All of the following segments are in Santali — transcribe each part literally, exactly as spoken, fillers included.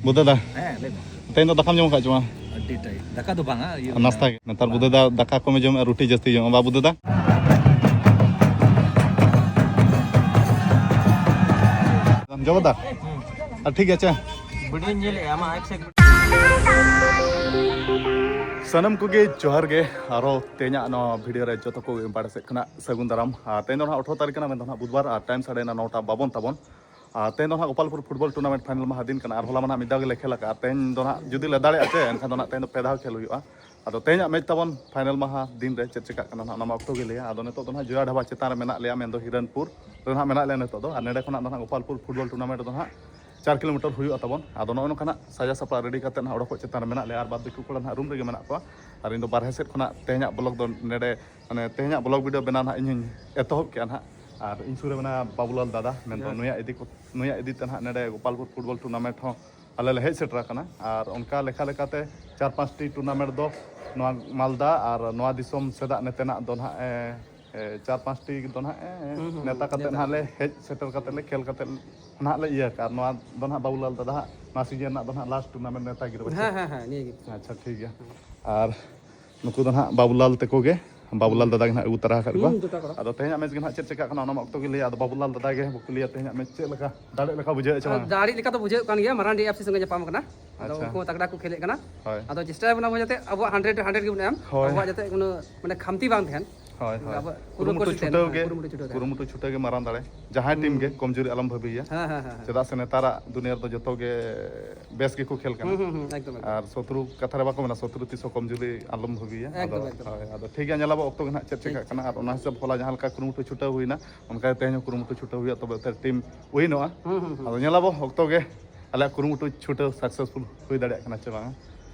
ᱵᱩᱫᱷᱟᱹ ᱫᱟ, ᱦᱮᱸ, ᱞᱟᱹᱭ ᱢᱮ᱾ ᱛᱮᱦᱮᱧ ᱫᱚ ᱫᱟᱠᱟᱢ ᱡᱚᱢ ᱟᱠᱟᱫ ᱪᱚᱝᱟ? ᱟᱹᱰᱤ ᱴᱟᱭᱤᱴ᱾ ᱫᱟᱠᱟ ᱫᱚ ᱵᱟᱝᱟ, ᱤᱭᱟᱹ ᱱᱟᱥᱛᱟ ᱜᱮ᱾ ᱱᱮᱛᱟᱨ ᱵᱩᱫᱷᱟᱹ ᱫᱟ ᱫᱟᱠᱟ ᱠᱚᱢᱮ ᱡᱚᱢᱮᱜᱼᱟ, ᱨᱩᱴᱤ ᱡᱟᱹᱥᱛᱤ ᱡᱚᱢ᱾ ᱵᱟ ᱵᱩᱫᱷᱟᱹ ᱫᱟ? ᱡᱚᱢ ᱫᱟ? ᱟᱨ ᱴᱷᱤᱠ ᱟᱪᱷᱮ᱾ ᱵᱤᱰᱤᱭᱳᱧ ᱧᱮᱞᱮᱜᱼᱟ, ᱟᱢᱟᱜ ᱮᱠ ᱥᱮᱠ᱾ ᱥᱟᱱᱟᱢ ᱠᱚᱜᱮ ᱡᱚᱦᱟᱨ ᱜᱮ᱾ ᱟᱨᱚ ᱛᱮᱦᱮᱧᱟᱜ ᱱᱚᱣᱟ ᱵᱷᱤᱰᱤᱭᱳ ᱨᱮ ᱡᱚᱛᱚ ᱠᱚᱜᱮ ᱵᱟᱲᱮ ᱥᱮᱫ ᱠᱷᱚᱱᱟᱜ ᱥᱟᱹᱜᱩᱱ ᱫᱟᱨᱟᱢ᱾ ᱟᱨ ᱛᱮᱦᱮᱧ ᱫᱚ ᱱᱟᱦᱟᱜ ᱟᱴᱷᱨᱚ ᱛᱟᱹᱨᱤᱠᱷ ᱠᱟᱱᱟ, ᱢᱮᱱᱫᱚ ᱱᱟᱦᱟᱜ ᱵᱩᱫᱷᱵᱟᱨ, ᱟᱨ ᱴᱟᱭᱤᱢ ᱥᱟᱰᱮᱭᱮᱱᱟ ᱱᱚᱴᱟ ᱵᱟᱵᱚᱱ ᱛᱟᱵᱚᱱ᱾ ᱟᱨ ᱛᱮᱦᱮᱧ ᱫᱚ ᱱᱟᱦᱟᱜ ᱜᱳᱯᱟᱞᱯᱩᱨ ᱯᱷᱩᱴᱵᱚᱞ ᱴᱩᱨᱱᱟᱢᱮᱱᱴ ᱯᱷᱟᱭᱱᱟᱞ ᱢᱟᱦᱟ ᱫᱤᱱ ᱠᱟᱱᱟ᱾ ᱟᱨ ᱦᱚᱞᱟ ᱢᱟ ᱱᱟᱦᱟᱜ ᱢᱤᱫ ᱫᱷᱟᱣ ᱜᱮᱞᱮ ᱠᱷᱮᱞ ᱟᱠᱟᱫᱼᱟ᱾ ᱟᱨ ᱛᱮᱦᱮᱧ ᱫᱚ ᱱᱟᱦᱟᱜ ᱡᱩᱫᱤ ᱞᱮ ᱫᱟᱲᱮᱭᱟᱜᱼᱟ ᱪᱮ, ᱮᱱᱠᱷᱟᱱ ᱫᱚ ᱱᱟᱦᱟᱜ ᱛᱮᱦᱮᱧ ᱫᱚ ᱯᱮ ᱫᱷᱟᱣ ᱠᱷᱮᱞ ᱦᱩᱭᱩᱜᱼᱟ᱾ ᱟᱫᱚ ᱛᱮᱦᱮᱧᱟᱜ ᱢᱮᱪ ᱛᱟᱵᱚᱱ ᱯᱷᱟᱭᱱᱟᱞ ᱢᱟᱦᱟ ᱫᱤᱱ ᱨᱮ ᱪᱮᱫ ᱪᱮᱠᱟᱜ ᱠᱟᱱᱟ ᱱᱟᱦᱟᱜ, ᱚᱱᱟ ᱢᱟ ᱚᱠᱛᱚ ᱜᱮ ᱞᱟᱹᱭᱟ᱾ ᱟᱫᱚ ᱱᱤᱛᱚᱜ ᱫᱚ ᱱᱟᱦᱟᱜ ᱡᱚᱭᱟ ᱰᱷᱟᱵᱟ ᱪᱮᱛᱟᱱ ᱨᱮ ᱢᱮᱱᱟᱜ ᱞᱮᱭᱟ, ᱢᱮᱱᱫᱚ ᱦᱤᱨᱚᱱᱯᱩᱨ ᱨᱮ ᱱᱟᱦᱟᱜ ᱢᱮᱱᱟᱜ ᱞᱮᱭᱟ ᱱᱤᱛᱚᱜ ᱫᱚ᱾ ᱟᱨ ᱱᱚᱰᱮ ᱠᱷᱚᱱᱟᱜ ᱫᱚ ᱱᱟᱦᱟᱜ ᱜᱳᱯᱟᱞᱯᱩᱨ ᱯᱷᱩᱴᱵᱚᱞ ᱴᱩᱨᱱᱟᱢᱮᱱᱴ ᱫᱚ ᱱᱟᱦᱟᱜ ᱪᱟᱨ ᱠᱤᱞᱳᱢᱤᱴᱟᱨ ᱦᱩᱭᱩᱜᱼᱟ ᱛᱟᱵᱚᱱ᱾ ᱟᱫᱚ ᱱᱚᱜᱼᱚ ᱱᱚᱝᱠᱟ ᱱᱟᱦᱟᱜ ᱥᱟᱡᱟᱣ ᱥᱟᱯᱲᱟᱣ ᱨᱮᱰᱤ ᱠᱟᱛᱮ ᱱᱟᱦᱟᱜ ᱚᱰᱚᱠᱚᱜ ᱪᱮᱛᱟᱱ ᱨᱮ ᱢᱮᱱᱟᱜ ᱞᱮᱭᱟ᱾ ᱟᱨ ᱵᱟᱫ ᱵᱟᱹᱠᱤ ᱠᱚᱲᱟ ᱱᱟᱦᱟᱜ ᱨᱩᱢ ᱨᱮᱜᱮ ᱢᱮᱱᱟᱜ ᱠᱚᱣᱟ᱾ ᱟᱨ ᱤᱧ ᱫᱚ ᱵᱟᱨᱦᱮ ᱥᱮᱫ ᱠᱷᱚᱱᱟᱜ ᱛᱮᱦᱮᱧᱟᱜ ᱵᱞᱚᱜ ᱫᱚ ᱱᱚᱰᱮ, ᱢᱟᱱᱮ, ᱛᱮᱦᱮᱧᱟᱜ ᱵᱞᱚᱜ ᱵᱷᱤᱰᱤᱭᱳ ᱵᱮᱱᱟᱣ ᱱᱟᱦᱟᱜ ᱤᱧ ᱦᱚᱧ ᱮᱛᱚᱦᱚᱵ ᱠᱮᱜᱼᱟ ᱱᱟᱦᱟᱜ᱾ ᱟᱨ ᱤᱧ ᱥᱩᱨ ᱨᱮ ᱢᱮᱱᱟᱭᱟ ᱵᱟᱵᱩᱞᱟᱞ ᱫᱟᱫᱟ, ᱢᱮᱱᱫᱚ ᱡᱚᱦᱟᱨ᱾ ᱱᱩᱭᱟᱜ ᱤᱫᱤ ᱠᱚ, ᱱᱩᱭᱟᱜ ᱤᱫᱤ ᱛᱮ ᱱᱟᱦᱟᱜ ᱱᱚᱰᱮ ᱜᱳᱯᱟᱞᱯᱩᱨ ᱯᱷᱩᱴᱵᱚᱞ ᱴᱩᱨᱱᱟᱢᱮᱱᱴ ᱦᱚᱸ ᱟᱞᱮ ᱞᱮ ᱦᱮᱡ ᱥᱮᱴᱮᱨ ᱟᱠᱟᱱᱟ᱾ ᱟᱨ ᱚᱱᱠᱟ ᱞᱮᱠᱷᱟ ᱞᱮᱠᱟᱛᱮ ᱪᱟᱨ ᱯᱟᱸᱪᱴᱤ ᱴᱩᱨᱱᱟᱢᱮᱱᱴ ᱫᱚ ᱱᱚᱣᱟ ᱢᱟᱞᱫᱟ ᱟᱨ ᱱᱚᱣᱟ ᱫᱤᱥᱚᱢ ᱥᱮᱫᱟᱜ ᱱᱮᱛᱮᱱᱟᱜ ᱫᱚ ᱱᱟᱦᱟᱜ, ᱮ, ᱮ, ᱪᱟᱨ ᱯᱟᱸᱪᱴᱤ ᱫᱚ ᱱᱟᱦᱟᱜ, ᱮ, ᱦᱩᱸ, ᱦᱩᱸ, ᱱᱮᱛᱟ ᱠᱟᱛᱮ ᱱᱮᱛᱟ ᱱᱟᱦᱟᱜ ᱞᱮ ᱠᱟᱛᱮ᱾ ᱦᱮᱡ ᱥᱮᱴᱮᱨ ᱠᱟᱛᱮ ᱞᱮ ᱠᱷᱮᱞ ᱠᱟᱛᱮ ᱱᱟᱦᱟᱜ ᱞᱮ ᱤᱭᱟᱹ ᱟᱠᱟᱫᱼᱟ᱾ ᱟᱨ ᱱᱚᱣᱟ ᱫᱚ ᱱᱟᱦᱟᱜ ᱵᱟᱵᱩᱞᱟᱞ ᱫᱟᱫᱟ ᱦᱟᱸᱜ ᱱᱚᱣᱟ ᱥᱤᱡᱤᱱ ᱨᱮᱱᱟᱜ ᱫᱚ ᱱᱟᱦᱟᱜ ᱞᱟᱥᱴ ᱴᱩᱨᱱᱟᱢᱮᱱᱴ ᱱᱮᱛᱟ ᱜᱤᱫᱽᱨᱟᱹ᱾ ᱦᱮᱸ, ᱦᱮᱸ, ᱦᱮᱸ, ᱱᱤᱭᱟᱹ ᱜᱮ᱾ ᱟᱪᱪᱷᱟ, ᱴᱷᱤᱠ ᱜᱮᱭᱟ᱾ ᱦᱮᱸ᱾ ᱟᱨ ᱱᱩᱠᱩ ᱫᱚ ᱱᱟᱦᱟᱜ ᱵᱟᱵᱩᱞᱟᱞ ᱛᱟᱠᱚ ᱜᱮ, ᱵᱟᱵᱩᱞᱟᱞ ᱦᱩᱸ᱾ ᱫᱟᱫᱟ ᱜᱮ ᱱᱟᱦᱟᱜ ᱟᱹᱜᱩ ᱛᱟᱨᱟ ᱟᱠᱟᱫ ᱠᱚᱣᱟ᱾ ᱦᱩᱸ, ᱡᱚᱛᱚ ᱠᱚᱲᱟ᱾ ᱟᱫᱚ ᱛᱮᱦᱮᱧᱟᱜ ᱢᱮᱪ ᱜᱮ ᱱᱟᱦᱟᱜ ᱪᱮᱫ ᱪᱮᱠᱟᱜ ᱠᱟᱱᱟ ᱚᱱᱟ ᱢᱟ ᱚᱠᱛᱚ ᱜᱮ ᱞᱟᱹᱭᱟ᱾ ᱟᱫᱚ ᱵᱟᱵᱩᱞᱟᱞ ᱫᱟᱫᱟ ᱜᱮ ᱵᱚ ᱠᱩᱞᱤᱭᱟ, ᱛᱮᱦᱮᱧᱟᱜ ᱢᱮᱪ ᱪᱮᱫ ᱞᱮᱠᱟ ᱫᱟᱲᱮᱜ ᱞᱮᱠᱟ ᱵᱩᱡᱷᱟᱹᱣ ᱦᱚᱪᱚ ᱟᱨ ᱵᱟᱝ? ᱫᱟᱲᱮᱜ ᱞᱮᱠᱟ ᱫᱚ ᱵᱩᱡᱷᱟᱹᱜ ᱠᱟᱱ ᱜᱮᱭᱟ, ᱢᱟᱨᱟᱱᱰᱤ ᱮᱯᱷ ᱥᱤ ᱥᱚᱸᱜᱮ ᱧᱟᱯᱟᱢ ᱠᱟᱱᱟ᱾ ᱟᱫᱚ ᱟᱪᱪᱷᱟ᱾ ᱩᱱᱠᱩ ᱦᱚᱸ ᱛᱟᱜᱲᱟ ᱠᱚ ᱠᱷᱮᱞᱮᱫ ᱠᱟᱱᱟ᱾ ᱦᱳᱭ᱾ ᱟᱫᱚ ᱪᱮᱥᱴᱟᱭ ᱵᱚᱱᱟ ᱵᱚᱱ ᱡᱟᱛᱮ ᱟᱵᱚᱣᱟᱜ ᱦᱟᱱᱰᱨᱮᱰ ᱨᱮ ᱦᱟᱱᱰᱨᱮᱰ ᱜᱮᱵᱚᱱ ᱮᱢ᱾ ᱦᱳᱭ᱾ ᱟᱵᱚᱣᱟᱜ ᱡᱟᱛᱮ ᱠᱳᱱᱳ, ᱢᱟᱱᱮ, ᱠᱷᱟᱢᱛᱤ ᱵᱟᱝ ᱛᱟᱦᱮᱱ᱾ ᱦᱳᱭ, ᱦᱳᱭ᱾ ᱟᱵᱚᱣᱟᱜ ᱠᱩᱨᱩᱢᱩᱴᱩ ᱠᱩᱨᱩᱢᱩᱴᱩ ᱪᱷᱩᱴᱟᱹᱣ ᱛᱟᱦᱮᱱ, ᱜᱮ, ᱠᱩᱨᱩᱢᱩᱴᱩ ᱪᱷᱩᱴᱟᱹᱣ ᱠᱩᱨᱩᱢᱩᱴᱩ ᱛᱟᱦᱮᱱ᱾ ᱪᱷᱩᱴᱟᱹᱣ ᱜᱮ ᱢᱟᱨᱟᱝ ᱫᱟᱲᱮ᱾ ᱡᱟᱦᱟᱸᱭ ᱴᱤᱢ ᱜᱮ ᱦᱩᱸ᱾ ᱠᱚᱢᱡᱩᱨᱤ ᱟᱞᱚᱢ ᱵᱷᱟᱹᱵᱤᱭᱟ᱾ ᱦᱮᱸ, ᱦᱮᱸ, ᱦᱮᱸ, ᱦᱮᱸ᱾ ᱪᱮᱫᱟᱜ ᱥᱮ ᱱᱮᱛᱟᱨᱟᱜ ᱫᱩᱱᱤᱭᱟᱹ ᱨᱮᱫᱚ ᱡᱚᱛᱚ ᱜᱮ ᱵᱮᱥ ᱜᱮᱠᱚ ᱠᱷᱮᱞ ᱠᱟᱱᱟ᱾ ᱦᱩᱸ, ᱦᱩᱸ, ᱦᱩᱸ, ᱮᱠᱫᱚᱢ, ᱮᱠᱫᱚᱢ᱾ ᱟᱨ ᱥᱚᱛᱨᱩ ᱠᱟᱛᱷᱟ ᱨᱮ ᱵᱟᱠᱚ ᱢᱮᱱᱟ, ᱥᱚᱛᱨᱩ ᱛᱤᱥ ᱦᱚᱸ ᱠᱚᱢᱡᱩᱨᱤ ᱟᱞᱚᱢ ᱵᱷᱟᱹᱵᱤᱭᱟ᱾ ᱮᱠᱫᱚᱢ, ᱟᱫᱚ, ᱮᱠᱫᱚᱢ᱾ ᱦᱳᱭ, ᱟᱫᱚ ᱴᱷᱤᱠ ᱜᱮᱭᱟ, ᱧᱮᱞᱟᱵᱚ ᱚᱠᱛᱚ ᱜᱮ ᱱᱟᱦᱟᱜ ᱪᱮᱫ ᱴᱷᱤᱠ, ᱪᱮᱠᱟᱜ ᱴᱷᱤᱠ᱾ ᱠᱟᱱᱟ᱾ ᱟᱨ ᱚᱱᱟ ᱦᱤᱥᱟᱹᱵ ᱦᱚᱞᱟ ᱡᱟᱦᱟᱸ ᱞᱮᱠᱟ ᱠᱩᱨᱩᱢᱩᱴᱩ ᱪᱷᱩᱴᱟᱹᱣ ᱦᱩᱭᱱᱟ, ᱚᱱᱠᱟ ᱜᱮ ᱛᱮᱦᱮᱧ ᱦᱚᱸ ᱠᱩᱨᱩᱢᱩᱴᱩ ᱪᱷᱩᱴᱟᱹᱣ ᱦᱩᱭᱩᱜᱼᱟ, ᱛᱚᱵᱮ ᱛᱮ ᱴᱤᱢ ᱣᱤᱱᱚᱜᱼᱟ᱾ ᱦᱩᱸ, ᱦᱩᱸ, ᱦᱩᱸ᱾ ᱟᱫᱚ ᱧᱮᱞᱟᱵᱚ ᱚᱠᱛᱚ ᱜᱮ ᱟᱞᱮᱭᱟᱜ ᱠᱩᱨᱩᱢᱩᱴᱩ ᱪᱷᱩᱴᱟᱹᱣ ᱥᱟᱠᱥᱮᱥᱯᱷᱩᱞ ᱦᱩᱭ ᱫᱟᱲᱮᱭᱟᱜ ᱠᱟᱱᱟ ᱪᱮ ᱵᱟᱝᱟ᱾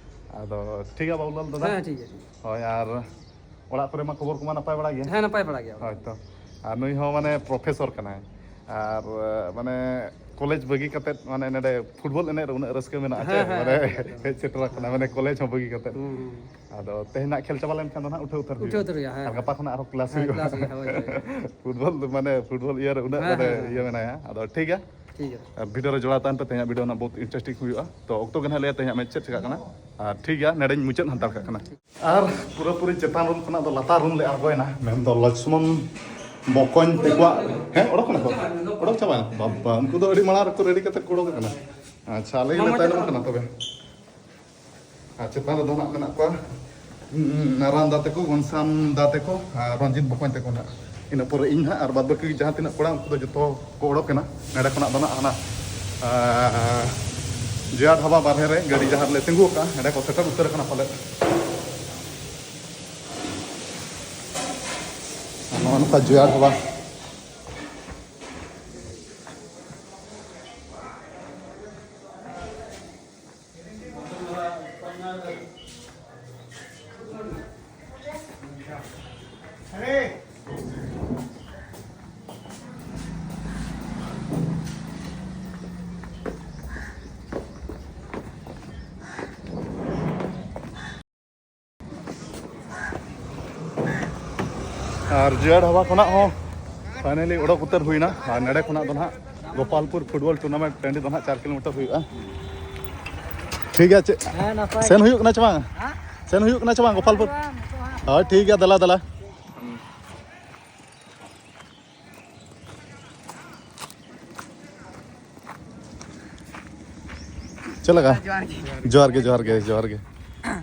ᱟᱫᱚ ᱴᱷᱤᱠ ᱜᱮᱭᱟ ᱵᱟᱵᱩᱞᱟᱞ ᱫᱟᱫᱟ᱾ ᱦᱮᱸ, ᱴᱷᱤᱠ ᱜᱮᱭᱟ, ᱴᱷᱤᱠ ᱜᱮᱭᱟ᱾ ᱦᱳᱭ, ᱟᱨ ᱚᱲᱟᱜ ᱠᱚᱨᱮ ᱢᱟ ᱠᱷᱚᱵᱚᱨ ᱠᱚᱢᱟ ᱱᱟᱯᱟᱭ ᱵᱟᱲᱟ ᱜᱮᱭᱟ? ᱦᱮᱸ, ᱱᱟᱯᱟᱭ ᱵᱟᱲᱟ ᱜᱮᱭᱟ᱾ ᱦᱳᱭ ᱛᱚ᱾ ᱟᱨ ᱱᱩᱭ ᱦᱚᱸ ᱢᱟᱱᱮ ᱯᱨᱚᱯᱷᱮᱥᱚᱨ ᱠᱟᱱᱟᱭ᱾ ᱟᱨ, ᱢᱟᱱᱮ, ᱠᱚᱞᱮᱡᱽ ᱵᱟᱹᱜᱤ ᱠᱟᱛᱮᱫ, ᱢᱟᱱᱮ, ᱱᱚᱰᱮ ᱯᱷᱩᱴᱵᱚᱞ ᱮᱱᱮᱡ ᱨᱮ ᱩᱱᱟᱹᱜ ᱨᱟᱹᱥᱠᱟᱹ ᱢᱮᱱᱟᱜᱼᱟ ᱪᱮ? ᱦᱮᱸ, ᱦᱮᱸ, ᱢᱟᱱᱮ, ᱦᱮᱸ, ᱦᱮᱸ᱾ ᱦᱮᱡ ᱥᱮᱴᱮᱨ ᱟᱠᱟᱱᱟ, ᱢᱟᱱᱮ, ᱠᱚᱞᱮᱡᱽ ᱦᱚᱸ ᱵᱟᱹᱜᱤ ᱠᱟᱛᱮᱫ᱾ ᱦᱩᱸ, ᱦᱩᱸ᱾ ᱟᱫᱚ ᱛᱮᱦᱮᱧ ᱱᱟᱜ ᱠᱷᱮᱞ ᱪᱟᱵᱟ ᱞᱮᱱᱠᱷᱟᱱ ᱫᱚ ᱱᱟᱜ ᱩᱴᱷᱟᱹᱣ ᱩᱛᱟᱹᱨ ᱦᱩᱭᱩᱜᱼᱟ᱾ ᱩᱴᱷᱟᱹᱣ ᱩᱛᱟᱹᱨ ᱦᱩᱭᱩᱜᱼᱟ, ᱦᱮᱸ᱾ ᱟᱨ ᱜᱟᱯᱟ ᱠᱷᱚᱱᱟᱜ ᱟᱨᱦᱚᱸ ᱠᱞᱟᱥ ᱦᱮᱸ, ᱦᱩᱭᱩᱜᱼᱟ᱾ ᱠᱞᱟᱥ ᱦᱩᱭᱩᱜᱼᱟ, ᱦᱳᱭ, ᱦᱳᱭ, ᱦᱳᱭ᱾ ᱯᱷᱩᱴᱵᱚᱞ ᱫᱚ, ᱢᱟᱱᱮ, ᱯᱷᱩᱴᱵᱚᱞ ᱤᱭᱟᱹ ᱨᱮ ᱩᱱᱟᱹᱜ, ᱦᱮᱸ, ᱢᱟᱱᱮ, ᱦᱮᱸ, ᱦᱮᱸ᱾ ᱤᱭᱟᱹ ᱢᱮᱱᱟᱭᱟ᱾ ᱟᱫᱚ ᱴᱷᱤᱠ ᱜᱮᱭᱟ᱾ ᱴᱷᱤᱠ ᱜᱮᱭᱟ᱾ ᱟᱨ ᱵᱷᱤᱰᱤᱭᱳ ᱨᱮ ᱡᱚᱲᱟᱣ ᱛᱟᱦᱮᱱ ᱯᱮ, ᱛᱮᱦᱮᱧᱟᱜ ᱵᱷᱤᱰᱤᱭᱳ ᱨᱮᱱᱟᱜ ᱵᱚᱦᱩᱛ ᱤᱱᱴᱟᱨᱮᱥᱴᱤᱝ ᱦᱩᱭᱩᱜᱼᱟ᱾ ᱛᱚ ᱚᱠᱛᱚ ᱜᱮ ᱱᱟᱦᱟᱜ ᱞᱟᱹᱭᱟ ᱛᱮᱦᱮᱧᱟᱜ ᱢᱮᱪ ᱪᱮᱫ ᱪᱮᱠᱟᱜ ᱠᱟᱱᱟ᱾ ᱟᱨ ᱴᱷᱤᱠ ᱜᱮᱭᱟ, ᱱᱮᱰᱮᱧ ᱢᱩᱪᱟᱹᱫ ᱦᱟᱛᱟᱲ ᱠᱟᱜ ᱠᱟᱱᱟ᱾ ᱟᱨ ᱯᱩᱨᱟᱹᱯᱩᱨᱤ ᱪᱮᱛᱟᱱ ᱨᱩᱢ ᱠᱷᱚᱱᱟᱜ ᱫᱚ ᱞᱟᱛᱟᱨ ᱨᱩᱢ ᱞᱮ ᱟᱬᱜᱚᱭᱮᱱᱟ, ᱢᱮᱱᱫᱚ ᱞᱚᱪᱷᱢᱚᱱ ᱵᱚᱠᱚᱧ ᱛᱮᱠᱚᱣᱟᱜ᱾ ᱦᱮᱸ, ᱚᱰᱚᱠ ᱠᱟᱱᱟ ᱠᱚ, ᱚᱰᱚᱠ ᱪᱟᱵᱟᱭᱮᱱᱟ ᱠᱚ᱾ ᱵᱟᱵᱟ, ᱩᱱᱠᱩ ᱫᱚ ᱟᱹᱰᱤ ᱢᱟᱲᱟᱝ ᱨᱮᱠᱚ ᱨᱮᱰᱤ ᱠᱟᱛᱮ ᱠᱚ ᱚᱰᱚᱠ ᱠᱟᱱᱟ᱾ ᱟᱪᱪᱷᱟ, ᱟᱞᱮ ᱜᱮᱞᱮ ᱛᱟᱭᱱᱚᱢ ᱠᱟᱱᱟ ᱛᱚᱵᱮ᱾ ᱟᱨ ᱪᱮᱛᱟᱱ ᱨᱮᱫᱚ ᱱᱟᱜ ᱢᱮᱱᱟᱜ ᱠᱚᱣᱟ, ᱩᱸ, ᱱᱟᱨᱟᱱ ᱫᱟ ᱛᱟᱠᱚ, ᱜᱚᱱᱥᱟᱢ ᱫᱟ ᱛᱟᱠᱚ ᱟᱨ ᱨᱚᱧᱡᱤᱛ ᱵᱚᱠᱚᱧ ᱛᱟᱠᱚ ᱱᱟᱜ᱾ ᱤᱱᱟᱹ ᱯᱚᱨᱮ ᱤᱧ ᱦᱟᱸᱜ, ᱟᱨ ᱵᱟᱫ ᱵᱟᱹᱠᱤ ᱡᱟᱦᱟᱸ ᱛᱤᱱᱟᱹᱜ ᱠᱚᱲᱟ, ᱩᱱᱠᱩ ᱫᱚ ᱡᱚᱛᱚ ᱠᱚ ᱚᱰᱚᱠ ᱮᱱᱟ ᱱᱚᱸᱰᱮ ᱠᱷᱚᱱᱟᱜ ᱫᱚ ᱱᱟᱜ ᱦᱟᱱᱟ, ᱟᱸ, ᱡᱚᱭᱟ ᱰᱷᱟᱵᱟ ᱵᱟᱨᱦᱮ ᱨᱮ ᱜᱟᱹᱰᱤ ᱡᱟᱦᱟᱸ ᱨᱮᱞᱮ ᱛᱤᱸᱜᱩ ᱟᱠᱟᱫᱼᱟ, ᱱᱚᱸᱰᱮ ᱠᱚ ᱥᱮᱴᱮᱨ ᱩᱛᱟᱹᱨ ᱟᱠᱟᱱᱟ ᱯᱟᱞᱮᱫ᱾ ᱟᱨ ᱱᱚᱜᱼᱚ ᱱᱚᱝᱠᱟ ᱡᱚᱭᱟ ᱰᱷᱟᱵᱟ᱾ ᱟᱨ ᱡᱚᱭᱟ ᱰᱷᱟᱵᱟ ᱠᱷᱚᱱᱟᱜ ᱦᱚᱸ finally ᱚᱰᱚᱠ ᱩᱛᱟᱹᱨ ᱦᱩᱭᱱᱟ᱾ ᱟᱨ ᱱᱚᱰᱮ ᱠᱷᱚᱱᱟᱜ ᱫᱚ ᱱᱟᱦᱟᱜ ᱜᱳᱯᱟᱞᱯᱩᱨ ᱯᱷᱩᱴᱵᱚᱞ ᱴᱩᱨᱱᱟᱢᱮᱱᱴ ᱴᱟᱺᱰᱤ ᱫᱚ ᱱᱟᱦᱟᱜ ᱪᱟᱨ ᱠᱤᱞᱳᱢᱤᱴᱟᱨ ᱦᱩᱭᱩᱜᱼᱟ᱾ ᱴᱷᱤᱠ ᱜᱮᱭᱟ, ᱪᱮᱫ ᱦᱮᱸ, ᱱᱟᱯᱟᱭ ᱥᱮᱱ ᱜᱮ᱾ ᱦᱩᱭᱩᱜ ᱠᱟᱱᱟ ᱪᱮ ᱵᱟᱝ? ᱦᱮᱸ? ᱥᱮᱱ ᱦᱩᱭᱩᱜ ᱠᱟᱱᱟ ᱪᱮ ᱵᱟᱝ ᱜᱳᱯᱟᱞᱯᱩᱨ? ᱦᱳᱭ, ᱴᱷᱤᱠ ᱜᱮᱭᱟ, ᱫᱮᱞᱟ ᱫᱮᱞᱟ᱾ ᱪᱮᱫ ᱞᱮᱠᱟ? ᱡᱚᱦᱟᱨ ᱜᱮ᱾ ᱡᱚᱦᱟᱨ ᱜᱮ, ᱡᱚᱦᱟᱨ ᱜᱮ, ᱡᱚᱦᱟᱨ ᱜᱮ᱾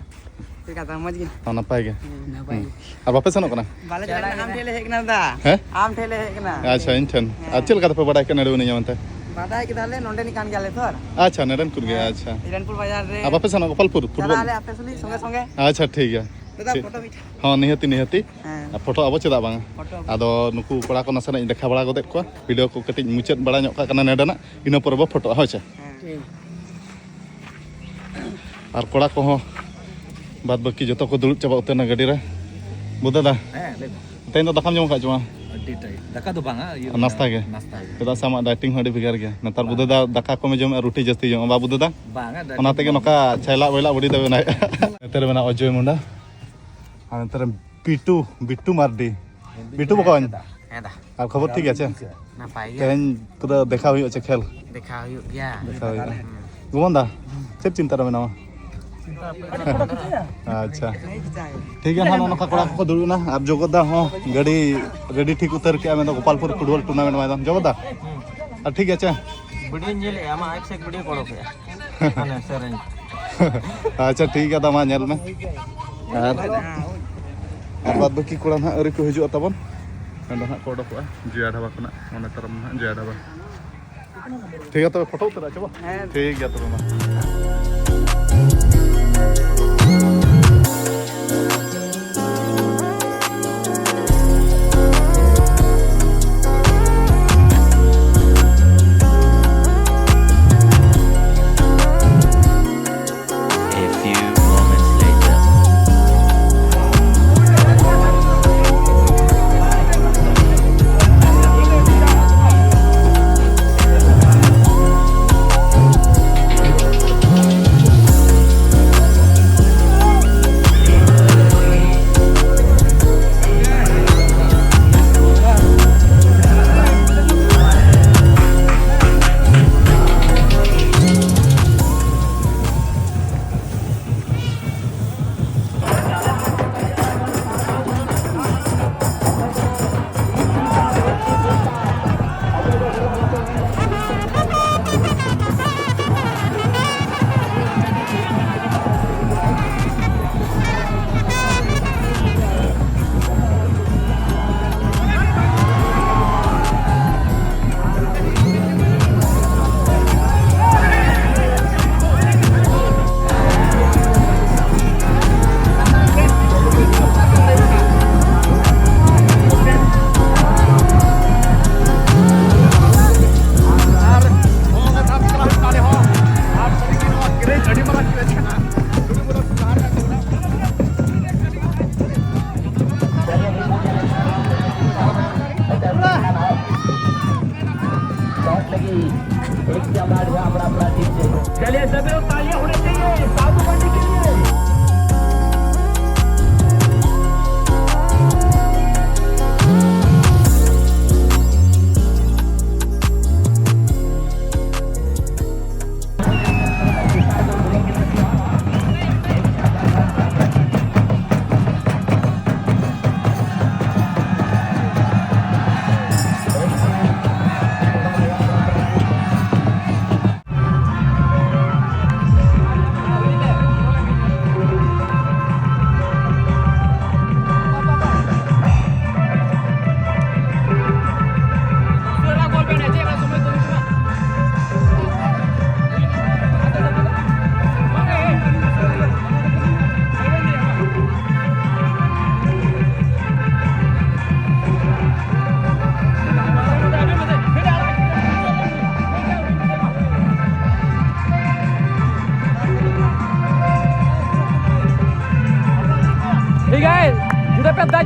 ᱪᱮᱫ ᱞᱮᱠᱟ ᱫᱟᱢ, ᱢᱚᱡᱽ ᱜᱮ? ᱦᱚᱸ, ᱱᱟᱯᱟᱭ ᱜᱮ᱾ ᱦᱮᱸ, ᱱᱟᱯᱟᱭ ᱜᱮ᱾ ᱦᱩᱸ᱾ ᱟᱨ ᱵᱟᱯᱮ ᱥᱮᱱᱚᱜ ᱠᱟᱱᱟ? ᱵᱟᱞᱮ ᱪᱟᱞᱟᱜ ᱠᱟᱱᱟ, ᱟᱢ ᱴᱷᱮᱱ ᱞᱮ ᱦᱮᱡ ᱠᱟᱱᱟ ᱫᱟ᱾ ᱦᱮᱸ? ᱟᱢ ᱴᱷᱮᱱ ᱞᱮ ᱦᱮᱡ ᱠᱟᱱᱟ᱾ ᱟᱪᱪᱷᱟ, ᱤᱧ ᱴᱷᱮᱱ᱾ ᱦᱮᱸ᱾ ᱟᱨ ᱪᱮᱫ ᱞᱮᱠᱟ ᱛᱮᱯᱮ ᱵᱟᱰᱟᱭ ᱠᱮᱫᱟ ᱱᱚᱰᱮ ᱢᱮᱱᱟᱹᱧᱟ ᱢᱮᱱᱛᱮ? ᱵᱟᱰᱟᱭ ᱠᱮᱫᱟᱞᱮ, ᱱᱚᱰᱮᱱᱤᱡ ᱠᱟᱱ ᱜᱮᱭᱟᱞᱮ ᱛᱚ᱾ ᱟᱪᱪᱷᱟ, ᱱᱚᱰᱮᱱ ᱠᱚ ᱜᱮ, ᱦᱮᱸ, ᱟᱪᱪᱷᱟ᱾ ᱦᱤᱨᱚᱱᱯᱩᱨ ᱵᱟᱡᱟᱨ ᱨᱮ᱾ ᱟᱨ ᱵᱟᱯᱮ ᱥᱮᱱᱚᱜ ᱜᱳᱯᱟᱞᱯᱩᱨ ᱯᱷᱩᱴᱵᱚᱞ? ᱪᱟᱞᱟᱜ ᱟᱞᱮ ᱟᱯᱮ ᱥᱩᱨ ᱥᱚᱸᱜᱮ ᱥᱚᱸᱜᱮ᱾ ᱟᱪᱪᱷᱟ, ᱴᱷᱤᱠ ᱜᱮᱭᱟ᱾ ᱫᱟᱫᱟ, ᱴᱷᱤᱠ᱾ ᱯᱷᱳᱴᱳ ᱢᱤᱫᱴᱷᱮᱱ᱾ ᱦᱚᱸ, ᱱᱤᱦᱟᱹᱛᱤ, ᱱᱤᱦᱟᱹᱛᱤ᱾ ᱦᱮᱸ᱾ ᱟᱨ ᱯᱷᱳᱴᱳ ᱟᱵᱚ ᱪᱮᱫᱟᱜ ᱵᱟᱝᱟ? ᱯᱷᱳᱴᱳ᱾ ᱟᱫᱚ ᱱᱩᱠᱩ ᱠᱚᱲᱟ ᱠᱚ ᱱᱟᱥᱮᱱᱟᱜ ᱤᱧ ᱫᱮᱠᱷᱟᱣ ᱵᱟᱲᱟ ᱜᱚᱫᱮᱫ ᱠᱚᱣᱟ, ᱵᱷᱤᱰᱤᱭᱳ ᱠᱚ ᱠᱟᱹᱴᱤᱡ ᱢᱩᱪᱟᱹᱫ ᱵᱟᱲᱟ ᱧᱚᱜ ᱠᱟᱜ ᱠᱟᱱᱟ ᱱᱚᱰᱮᱱᱟᱜ, ᱤᱱᱟᱹ ᱯᱚᱨᱮ ᱵᱚ ᱯᱷᱳᱴᱳᱜᱼᱟ, ᱦᱳᱭ ᱥᱮ? ᱦᱮᱸ᱾ ᱴᱷᱤᱠ᱾ ᱟᱨ ᱠᱚᱲᱟ ᱠᱚᱦᱚᱸ ᱵᱟᱫ ᱵᱟᱹᱠᱤ ᱡᱚᱛᱚ ᱠᱚ ᱫᱩᱲᱩᱵ ᱪᱟᱵᱟ ᱩᱛᱟᱹᱨ ᱮᱱᱟ ᱜᱟᱹᱰᱤ ᱨᱮ᱾ ᱵᱩᱫᱷᱩ ᱫᱟ, ᱦᱮᱸ, ᱞᱟᱹᱭ ᱢᱮ᱾ ᱛᱮᱦᱮᱧ ᱫᱚ ᱫᱟᱠᱟᱢ ᱡᱚᱢ ᱟᱠᱟᱫ ᱪᱮ ᱵᱟᱝ? ᱟᱹᱰᱤ ᱴᱟᱭᱤᱴ᱾ ᱫᱟᱠᱟ ᱫᱚ ᱵᱟᱝᱟ, ᱤᱭᱟᱹ ᱱᱟᱥᱛᱟ ᱜᱮ? ᱱᱟᱥᱛᱟ ᱜᱮ᱾ ᱪᱮᱫᱟᱜ ᱥᱮ ᱟᱢᱟᱜ ᱰᱟᱭᱴᱤᱝ ᱦᱚᱸ ᱟᱹᱰᱤ ᱵᱷᱮᱜᱟᱨ ᱜᱮᱭᱟ᱾ ᱱᱮᱛᱟᱨ ᱵᱟᱝ᱾ ᱵᱩᱫᱷᱩ ᱫᱟ ᱫᱟᱠᱟ ᱠᱚᱢᱮ ᱡᱚᱢᱮᱫᱼᱟ, ᱨᱩᱴᱤ ᱡᱟᱹᱥᱛᱤ ᱡᱚᱢᱟ, ᱵᱟ ᱵᱩᱫᱷᱩ ᱫᱟ? ᱵᱟᱝᱟ, ᱰᱟᱭᱴᱤᱝ ᱚᱱᱟ ᱛᱮᱜᱮ ᱫᱚ ᱱᱚᱝᱠᱟ ᱵᱟᱝ᱾ ᱪᱷᱟᱭᱞᱟᱜ ᱵᱟᱭᱞᱟᱜ ᱵᱚᱰᱤ ᱫᱚ ᱵᱮᱱᱟᱣᱮᱫᱼᱟ᱾ ᱱᱚᱛᱮ ᱨᱮ ᱢᱮᱱᱟᱜᱼᱟ ᱚᱡᱚᱭ ᱢᱩᱱᱰᱟ᱾ ᱟᱨ ᱱᱚᱛᱮ ᱨᱮ ᱵᱤᱴᱩ, ᱵᱤᱴᱩ ᱢᱟᱨᱰᱤ᱾ ᱵᱤᱴᱩ ᱵᱚᱠᱚᱧ᱾ ᱦᱮᱸ ᱫᱟ᱾ ᱟᱨ ᱠᱷᱚᱵᱚᱨ ᱴᱷᱤᱠ ᱟᱪᱷᱮ? ᱱᱟᱯᱟᱭ ᱜᱮ᱾ ᱛᱮᱦᱮᱧ ᱯᱩᱨᱟᱹ ᱫᱮᱠᱷᱟ ᱦᱩᱭᱩᱜᱼᱟ ᱪᱮ ᱠᱷᱮᱞ? ᱫᱮᱠᱷᱟ ᱦᱩᱭᱩᱜ ᱜᱮᱭᱟ᱾ ᱫᱮᱠᱷᱟ ᱦᱩᱭᱩᱜᱼᱟ᱾ ᱦᱩᱸ᱾ ᱜᱚᱢᱚᱱ ᱫᱟ, ᱪᱮᱫ ᱪᱤᱱᱛᱟ ᱨᱮ ᱢᱮᱱᱟᱢᱟ? ᱟᱪᱪᱷᱟ, ᱴᱷᱤᱠ ᱜᱮᱭᱟ ᱱᱟᱦᱟᱜ, ᱱᱚᱜᱼᱚ ᱱᱚᱝᱠᱟ ᱠᱚᱲᱟ ᱠᱚᱠᱚ ᱫᱩᱲᱩᱵ ᱮᱱᱟ ᱟᱨ ᱡᱚᱜᱚᱛ ᱫᱟ ᱦᱚᱸ ᱜᱟᱹᱰᱤ ᱨᱮᱰᱤ ᱴᱷᱤᱠ ᱩᱛᱟᱹᱨ ᱠᱮᱜᱼᱟ, ᱢᱮᱱᱫᱚ ᱜᱳᱯᱟᱞᱯᱩᱨ ᱯᱷᱩᱴᱵᱚᱞ ᱴᱩᱨᱱᱟᱢᱮᱱᱴ ᱢᱚᱭᱫᱟᱱ᱾ ᱡᱚᱜᱚᱛ ᱫᱟ, ᱟᱨ ᱴᱷᱤᱠ ᱟᱪᱷᱮ? ᱵᱷᱤᱰᱤᱭᱳᱧ ᱧᱮᱞᱮᱫᱼᱟ, ᱟᱢᱟᱜ ᱮᱠᱥ ᱮᱠ ᱵᱷᱤᱰᱤᱭᱳ ᱠᱚ ᱚᱰᱚᱠᱮᱜᱼᱟ᱾ ᱢᱟᱱᱮ ᱥᱮᱨᱮᱧ᱾ ᱟᱪᱪᱷᱟ, ᱴᱷᱤᱠ ᱜᱮᱭᱟ, ᱫᱟ ᱢᱟ ᱧᱮᱞ ᱢᱮ᱾ ᱟᱨ, ᱟᱨ ᱵᱟᱫᱽ ᱵᱟᱹᱠᱤ ᱠᱚᱲᱟ ᱱᱟᱦᱟᱜ ᱟᱹᱣᱨᱤ ᱠᱚ ᱦᱤᱡᱩᱜᱼᱟ ᱛᱟᱵᱚᱱ᱾ ᱱᱚᱸᱰᱮ ᱱᱟᱦᱟᱜ ᱠᱚ ᱚᱰᱚᱠᱚᱜᱼᱟ ᱡᱚᱭᱟ ᱰᱷᱟᱵᱟ ᱠᱷᱚᱱᱟᱜ, ᱢᱚᱱᱮ ᱛᱟᱨᱟᱢ ᱱᱟᱦᱟᱜ ᱡᱚᱭᱟ ᱰᱷᱟᱵᱟ᱾ ᱴᱷᱤᱠ ᱜᱮᱭᱟ, ᱛᱚᱵᱮ ᱯᱷᱳᱴᱳ ᱩᱛᱟᱹᱨᱟ ᱪᱮ ᱵᱟᱝ? ᱦᱮᱸ᱾ ᱴᱷᱤᱠ ᱜᱮᱭᱟ ᱛᱚᱵᱮ ᱢᱟ᱾ A few moments later. चलिए सभी लोग, तालियां होनी चाहिए साधु पंडित के लिए।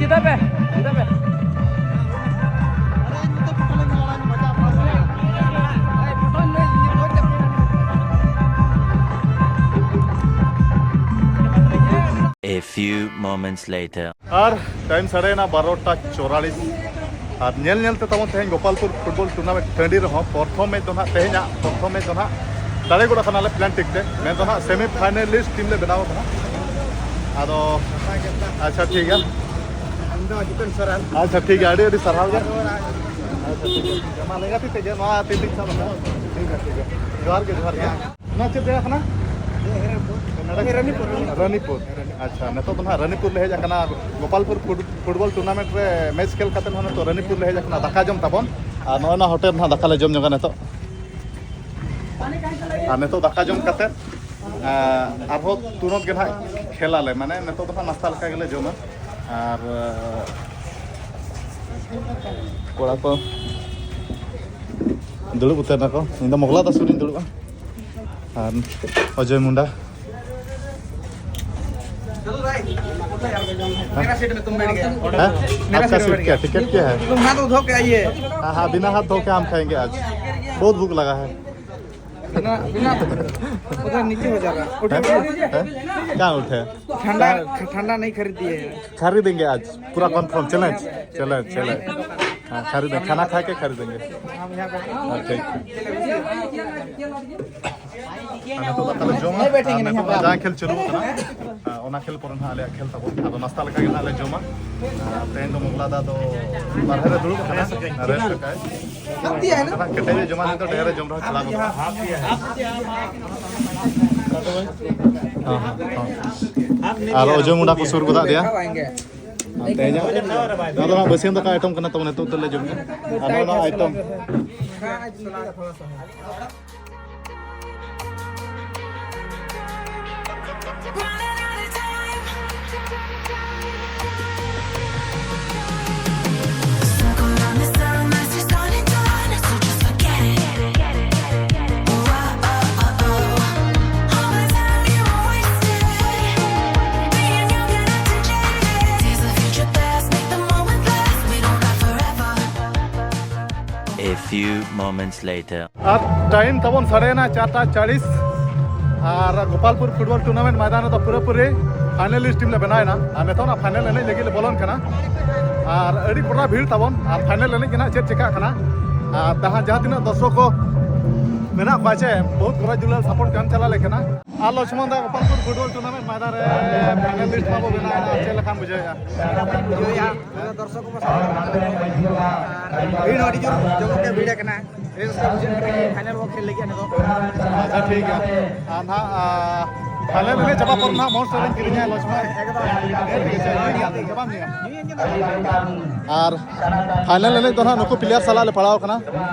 ᱪᱮᱫᱟᱜ ᱯᱮ? ᱪᱮᱫᱟᱜ ᱯᱮ? A few moments later. R time ᱥᱟᱰᱮᱭᱮᱱᱟ ᱵᱟᱨᱚᱴᱟ ᱪᱚᱣᱟᱞᱤᱥ᱾ ᱟᱨ ᱧᱮᱞ ᱧᱮᱞ ᱛᱮ ᱛᱟᱵᱚᱱ ᱛᱮᱦᱮᱧ ᱜᱳᱯᱟᱞᱯᱩᱨ ᱯᱷᱩᱴᱵᱚᱞ ᱴᱩᱨᱱᱟᱢᱮᱱᱴ ᱴᱟᱺᱰᱤ ᱨᱮᱦᱚᱸ ᱯᱨᱚᱛᱷᱚᱢ ᱢᱮᱪ ᱫᱚ ᱱᱟᱦᱟᱜ ᱛᱮᱦᱮᱧᱟᱜ ᱯᱨᱚᱛᱷᱚᱢ ᱢᱮᱪ ᱫᱚ ᱱᱟᱦᱟᱜ ᱫᱟᱲᱮ ᱜᱚᱫ ᱟᱠᱟᱱᱟᱞᱮ ᱯᱞᱮᱱ ᱴᱷᱤᱠ ᱛᱮ, ᱢᱮᱱᱫᱚ ᱱᱟᱦᱟᱜ ᱥᱮᱢᱤ ᱯᱷᱟᱭᱱᱟᱞᱤᱥᱴ ᱴᱤᱢ ᱞᱮ ᱵᱮᱱᱟᱣ ᱟᱠᱟᱱᱟ᱾ ᱟᱫᱚ ᱟᱪᱪᱷᱟ, ᱴᱷᱤᱠ ᱜᱮᱭᱟ᱾ ᱤᱧ ᱫᱚ ᱡᱤᱛᱮᱱ ᱥᱚᱨᱮᱱ᱾ ᱟᱪᱪᱷᱟ, ᱴᱷᱤᱠ ᱜᱮᱭᱟ, ᱟᱹᱰᱤ ᱟᱹᱰᱤ ᱥᱟᱨᱦᱟᱣ ᱜᱮ᱾ ᱟᱪᱪᱷᱟ, ᱴᱷᱤᱠ ᱜᱮᱭᱟ, ᱴᱷᱤᱠ ᱜᱮᱭᱟ, ᱢᱟ ᱞᱮᱸᱜᱟ ᱛᱤ ᱛᱮᱜᱮ ᱱᱚᱣᱟ ᱛᱤ ᱛᱤᱧ ᱥᱟᱵ ᱟᱠᱟᱫᱟ᱾ ᱴᱷᱤᱠ ᱜᱮᱭᱟ, ᱴᱷᱤᱠ ᱜᱮᱭᱟ, ᱡᱚᱦᱟᱨ ᱜᱮ, ᱡᱚᱦᱟᱨ ᱜᱮ᱾ ᱱᱚᱣᱟ ᱪᱮᱫ ᱡᱟᱭᱜᱟ ᱠᱟᱱᱟ? ᱨᱟᱱᱤᱯᱩᱨ᱾ ᱨᱟᱱᱤᱯᱩᱨ᱾ ᱟᱪᱪᱷᱟ, ᱱᱤᱛᱚᱜ ᱫᱚ ᱱᱟᱦᱟᱜ ᱨᱟᱱᱤᱯᱩᱨ ᱞᱮ ᱦᱮᱡ ᱟᱠᱟᱱᱟ, ᱜᱳᱯᱟᱞᱯᱩᱨ ᱯᱷᱩᱴ-, ᱯᱷᱩᱴᱵᱚᱞ ᱴᱩᱨᱱᱟᱢᱮᱱᱴ ᱨᱮ ᱢᱮᱪ ᱠᱷᱮᱞ ᱠᱟᱛᱮ ᱦᱚᱸ ᱱᱤᱛᱚᱜ ᱨᱟᱱᱤᱯᱩᱨ ᱞᱮ ᱦᱮᱡ ᱟᱠᱟᱱᱟ ᱫᱟᱠᱟ ᱡᱚᱢ ᱛᱟᱵᱚᱱ᱾ ᱟᱨ ᱱᱚᱜᱼᱚᱭ ᱱᱚᱣᱟ ᱦᱳᱴᱮᱞ ᱨᱮ ᱱᱟᱦᱟᱜ ᱫᱟᱠᱟ ᱞᱮ ᱡᱚᱢ ᱧᱚᱜᱟ ᱱᱤᱛᱚᱜ᱾ ᱟᱨ ᱱᱤᱛᱚᱜ ᱫᱟᱠᱟ ᱡᱚᱢ ᱠᱟᱛᱮ, ᱟᱨ ᱟᱨᱦᱚᱸ ᱛᱩᱨᱚᱱᱛ ᱜᱮ ᱱᱟᱦᱟᱜ ᱠᱷᱮᱞ ᱟᱞᱮ, ᱢᱟᱱᱮ ᱱᱤᱛᱚᱜ ᱫᱚ ᱱᱟᱦᱟᱜ ᱱᱟᱥᱛᱟ ᱞᱮᱠᱟ ᱜᱮᱞᱮ ᱡᱚᱢᱟ᱾ ᱟᱨ ᱠᱚᱲᱟ ᱠᱚ ᱫᱩᱲᱩᱵ ᱩᱛᱟᱹᱨ ᱱᱟᱠᱚ, ᱤᱧ ᱫᱚ ᱢᱚᱜᱽᱞᱟ ᱫᱟ ᱥᱩᱨ ᱨᱤᱧ ᱫᱩᱲᱩᱵᱼᱟ᱾ ᱟᱨ ᱚᱡᱚᱭ ᱢᱩᱱᱰᱟ। चलो भाई, मेरा सीट में तुम बैठ गए। हैं? आपका सीट क्या? टिकट क्या है? तुम हाथ उठो के आइए। हाँ, हाँ, बिना हाथ धो के हम खाएंगे आज। बहुत भूख लगा है। बिना, बिना, उधर नीचे हो जाएगा। उठो। हैं? हैं? क्या उठे? ठंडा, ठंडा नहीं खरीदिए। खरीदेंगे आज, पूरा कंफर्म। Challenge, challenge, challenge. हाँ, खरीदेंगे, खाना खा के खरीदेंगे। हाँ, ठीक। ᱟᱨ ᱱᱤᱛᱚᱜ ᱫᱟᱠᱟ ᱞᱮ ᱡᱚᱢᱟ, ᱟᱨ ᱱᱤᱛᱚᱜ ᱫᱚ ᱡᱟᱦᱟᱸ ᱠᱷᱮᱞ ᱪᱟᱹᱞᱩ ᱠᱟᱱᱟ, ᱚᱱᱟ ᱠᱷᱮᱞ ᱯᱚᱨᱮ ᱱᱟᱦᱟᱜ ᱟᱞᱮᱭᱟᱜ ᱠᱷᱮᱞ ᱛᱟᱵᱚᱱ᱾ ᱟᱫᱚ ᱱᱟᱥᱛᱟ ᱞᱮᱠᱟ ᱜᱮ ᱱᱟᱦᱟᱜ ᱞᱮ ᱡᱚᱢᱟ᱾ ᱟᱨ ᱛᱮᱦᱮᱧ ᱫᱚ ᱢᱚᱜᱽᱞᱟ ᱫᱟ ᱫᱚ ᱵᱟᱨᱦᱮ ᱨᱮ ᱫᱩᱲᱩᱵ ᱟᱠᱟᱱᱟ, ᱨᱮᱥᱴ ᱟᱠᱟᱫᱟᱭ᱾ ᱟᱫᱚ ᱱᱟᱦᱟᱜ ᱠᱮᱴᱮᱡ ᱮ ᱡᱚᱢᱟ, ᱱᱤᱛᱚᱜ ᱰᱷᱮᱨ ᱮ ᱡᱚᱢ ᱨᱮᱦᱚᱸ ᱪᱟᱞᱟᱣ ᱜᱚᱫᱚᱜᱼᱟ᱾ ᱦᱚᱸ, ᱦᱚᱸ, ᱦᱚᱸ᱾ ᱟᱨ ᱚᱡᱚᱭ ᱢᱩᱱᱰᱟ ᱠᱚ ᱥᱩᱨ ᱜᱚᱫᱟᱜ ᱫᱮᱭᱟ᱾ ᱟᱨ ᱛᱮᱦᱮᱧᱟᱜ ᱱᱚᱣᱟ ᱫᱚ ᱱᱟᱦᱟᱜ ᱵᱟᱹᱥᱭᱟᱹᱢ ᱫᱟᱠᱟ ᱟᱭᱴᱮᱢ ᱠᱟᱱᱟ ᱛᱟᱵᱚᱱ, ᱱᱤᱛᱚᱜ ᱫᱚᱞᱮ ᱡᱚᱢ ᱧᱩ᱾ ᱟᱨ ᱱᱚᱣᱟ ᱱᱚᱣᱟ item. A few moments later. R time ᱛᱟᱵᱚᱱ ᱥᱟᱰᱮᱭᱮᱱᱟ ᱪᱟᱨᱴᱟ ᱪᱟᱞᱤᱥ᱾ ᱟᱨ ᱜᱳᱯᱟᱞᱯᱩᱨ ᱯᱷᱩᱴᱵᱚᱞ ᱴᱩᱨᱱᱟᱢᱮᱱᱴ ᱢᱚᱭᱫᱟᱱ ᱨᱮᱫᱚ ᱯᱩᱨᱟᱹᱯᱩᱨᱤ ᱯᱷᱟᱭᱱᱟᱞᱤᱥᱴ ᱴᱤᱢ ᱞᱮ ᱵᱮᱱᱟᱣᱮᱱᱟ᱾ ᱟᱨ ᱱᱤᱛᱚᱜ ᱚᱱᱟ ᱯᱷᱟᱭᱱᱟᱞ ᱮᱱᱮᱡ ᱞᱟᱹᱜᱤᱫ ᱞᱮ ᱵᱚᱞᱚᱱ ᱠᱟᱱᱟ᱾ ᱟᱨ ᱟᱹᱰᱤ ᱠᱚᱰᱨᱟ ᱵᱷᱤᱲ ᱛᱟᱵᱚᱱ᱾ ᱟᱨ ᱯᱷᱟᱭᱱᱟᱞ ᱮᱱᱮᱡ ᱜᱮ ᱱᱟᱦᱟᱜ ᱪᱮᱫ ᱪᱤᱠᱟᱹᱜ ᱠᱟᱱᱟ᱾ ᱟᱨ ᱡᱟᱦᱟᱸ ᱡᱟᱦᱟᱸ ᱛᱤᱱᱟᱹᱜ ᱫᱚᱨᱥᱚᱠ ᱠᱚ ᱢᱮᱱᱟᱜ ᱠᱚᱣᱟ ᱪᱮ, ᱵᱚᱦᱩᱛ ᱜᱚᱨᱚᱡᱽ ᱫᱩᱞᱟᱹᱲ ᱥᱟᱯᱳᱨᱴ ᱠᱚ ᱮᱢ ᱪᱟᱞᱟᱣ ᱞᱮ ᱠᱟᱱᱟ᱾ ᱟᱨ ᱞᱚᱪᱷᱢᱚᱱ ᱫᱟ ᱜᱳᱯᱟᱞᱯᱩᱨ ᱯᱷᱩᱴᱵᱚᱞ ᱴᱩᱨᱱᱟᱢᱮᱱᱴ ᱢᱚᱭᱫᱟᱱ ᱨᱮ ᱯᱷᱟᱭᱱᱟᱞᱤᱥᱴ ᱢᱟᱵᱚ ᱵᱮᱱᱟᱣᱮᱱᱟ, ᱪᱮᱫ ᱞᱮᱠᱟᱢ ᱵᱩᱡᱷᱟᱹᱣᱮᱫᱼᱟ? ᱵᱩᱡᱷᱟᱹᱣᱮᱫᱼᱟ, ᱯᱩᱨᱟᱹ ᱫᱚᱨᱥᱚᱠ ᱠᱚ ᱥᱟᱯᱳᱨᱴ ᱠᱟᱱᱟ᱾ ᱟᱨ ᱵᱷᱤᱲ ᱦᱚᱸ ᱟᱹᱰᱤ ᱡᱳᱨ ᱡᱚᱢᱚᱠ ᱜᱮ ᱵᱷᱤᱲ ᱟᱠᱟᱱᱟ᱾ ᱟᱹᱰᱤ ᱨᱟᱹᱥᱠᱟᱹ ᱵᱩᱡᱷᱟᱹᱜ ᱠᱟᱱᱟ ᱯᱷᱟᱭᱱᱟᱞ ᱵᱚ ᱠᱷᱮᱞ ᱞᱟᱹᱜᱤᱫ ᱱᱤᱛᱚᱜ᱾ ᱟᱪᱪᱷᱟ, ᱴᱷᱤᱠ ᱜᱮᱭᱟ᱾ ᱟᱨ ᱱᱟᱦᱟᱜ, ᱟᱨ ᱯᱷᱟᱭᱱᱟᱞ ᱮᱱᱮᱡ ᱪᱟᱵᱟ ᱯᱚᱨ ᱱᱟᱦᱟᱜ ᱢᱚᱱᱥᱴᱟᱨ ᱤᱧ ᱠᱤᱨᱤᱧᱟ ᱞᱚᱪᱷᱢᱚᱱ᱾ ᱮᱠᱫᱚᱢ᱾ ᱦᱮᱸ, ᱴᱷᱤᱠ ᱟᱪᱷᱮ, ᱧᱩᱭ ᱜᱮᱭᱟ, ᱪᱟᱵᱟᱢ ᱧᱩᱭᱟ? ᱧᱩᱭᱟᱹᱧ ᱪᱮᱫᱟᱜ ᱵᱟᱝ? ᱟᱨ ᱯᱷᱟᱭᱱᱟᱞ ᱮᱱᱮᱡ ᱫᱚ ᱱᱟᱦᱟᱜ ᱱᱩᱠᱩ ᱯᱞᱮᱭᱟᱨ ᱥᱟᱞᱟᱜ ᱞᱮ ᱯᱟᱲᱟᱣ ᱠᱟᱱᱟ,